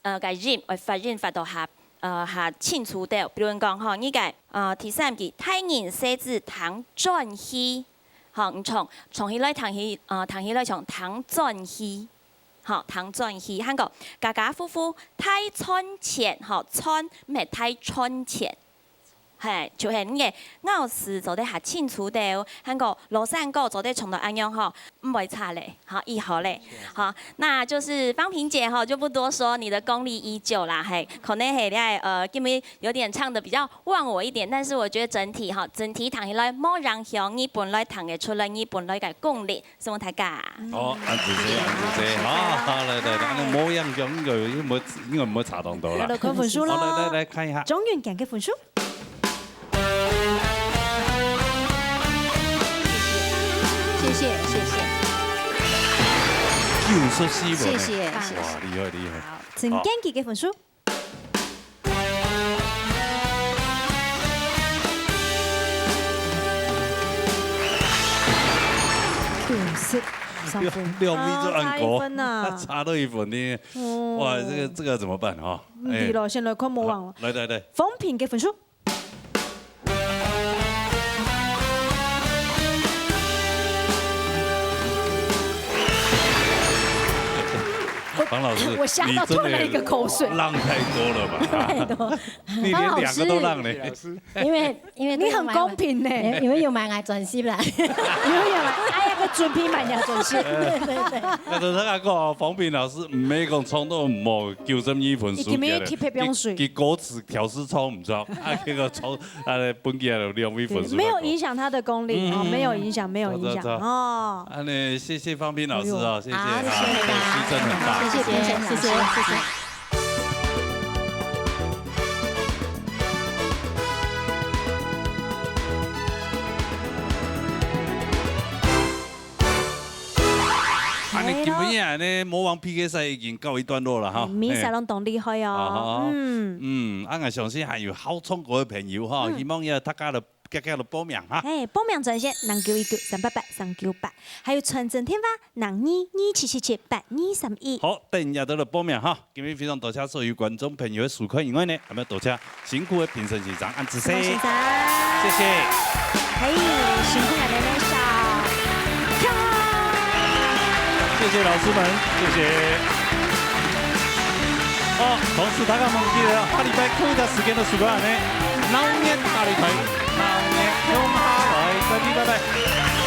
呃个音，愛發音發到較呃較清楚兜。比如講吼，你个呃第三句，大人細子聽轉去，吼，你唱唱起來聽起呃聽起來像聽轉去，吼，聽轉去。還過家家戶戶大賺錢，吼，賺毋係大賺錢。 係，就係你个咬字做得較清楚兜，還過羅山歌做得唱到恁樣吼，毋會差咧，好，以後咧，好，那就是方萍姐吼，就不多說，你的功力依舊啦，係，可能係你呃，因為有點唱得比較忘我一點，但是我覺得整體哈，整體聽起來無影響你本來聽得出來你本來个功力， 送大家。好，恁仔細，恁仔細，好，好，來，來，來，恁無影響，應該，應該毋會，應該毋會差當多啦。來，來，看分數囉。好，來，來，來，看一下。鍾允健个分數。謝謝，謝謝。九十四分呢。謝謝，謝謝。哇，厲害，厲害。好，陳建騏个分數。 九十三分。兩位都恁高，啊，差一分啊。差了一分呢。哦。哇，這個，這個怎麼辦啊？嗯，哎。對了，先來看魔王了。好，來，來，來。方萍个分數。方老师，我吓到你真的吐了一个口水。浪太多了吧？太多。你连两个都浪呢。方老师，因为，因为你很公平呢。因为有买俺专辑啦。因为有买，哎呀，个准备买你的专辑。对对对。那个那个方平老师，毋係講唱到無九十二分数个咧，一定要特別用水。佢，佢歌詞調試唱毋著，啊，結果唱，啊，分佢兩位分數。没有影响他的功力哦，嗯，没有影响，没有影响，走走走。哦。啊，那谢谢方平老师啊，哎呦，谢谢，好，谢谢大家。啊，谢谢大家。真的很大，谢谢，谢谢，谢谢。啊，你今晡日恁呢，魔王P K赛已經告一段落了哈。嗯，名字攏當厲害哦。嘿。好，好，好。嗯。嗯，啊，我相信還有好唱歌的朋友哈，嗯。希望也大家都 遽遽來報名哈。嘿，報名專線零九一九三八八三九八，還有傳真電話零二二七七七八二三一。好，等一下都來報名哈。今日非常多謝所有觀眾朋友的收看以外呢，還要多謝辛苦的評審先生，恁仔細。辛苦先生。謝謝。嘿，辛苦你們上。謝謝老師們，謝謝。哦，同時大家毋好記得哦，下禮拜同一隻時間的時間呢，鬧熱下禮拜。 鬧熱共下來，再見，拜拜。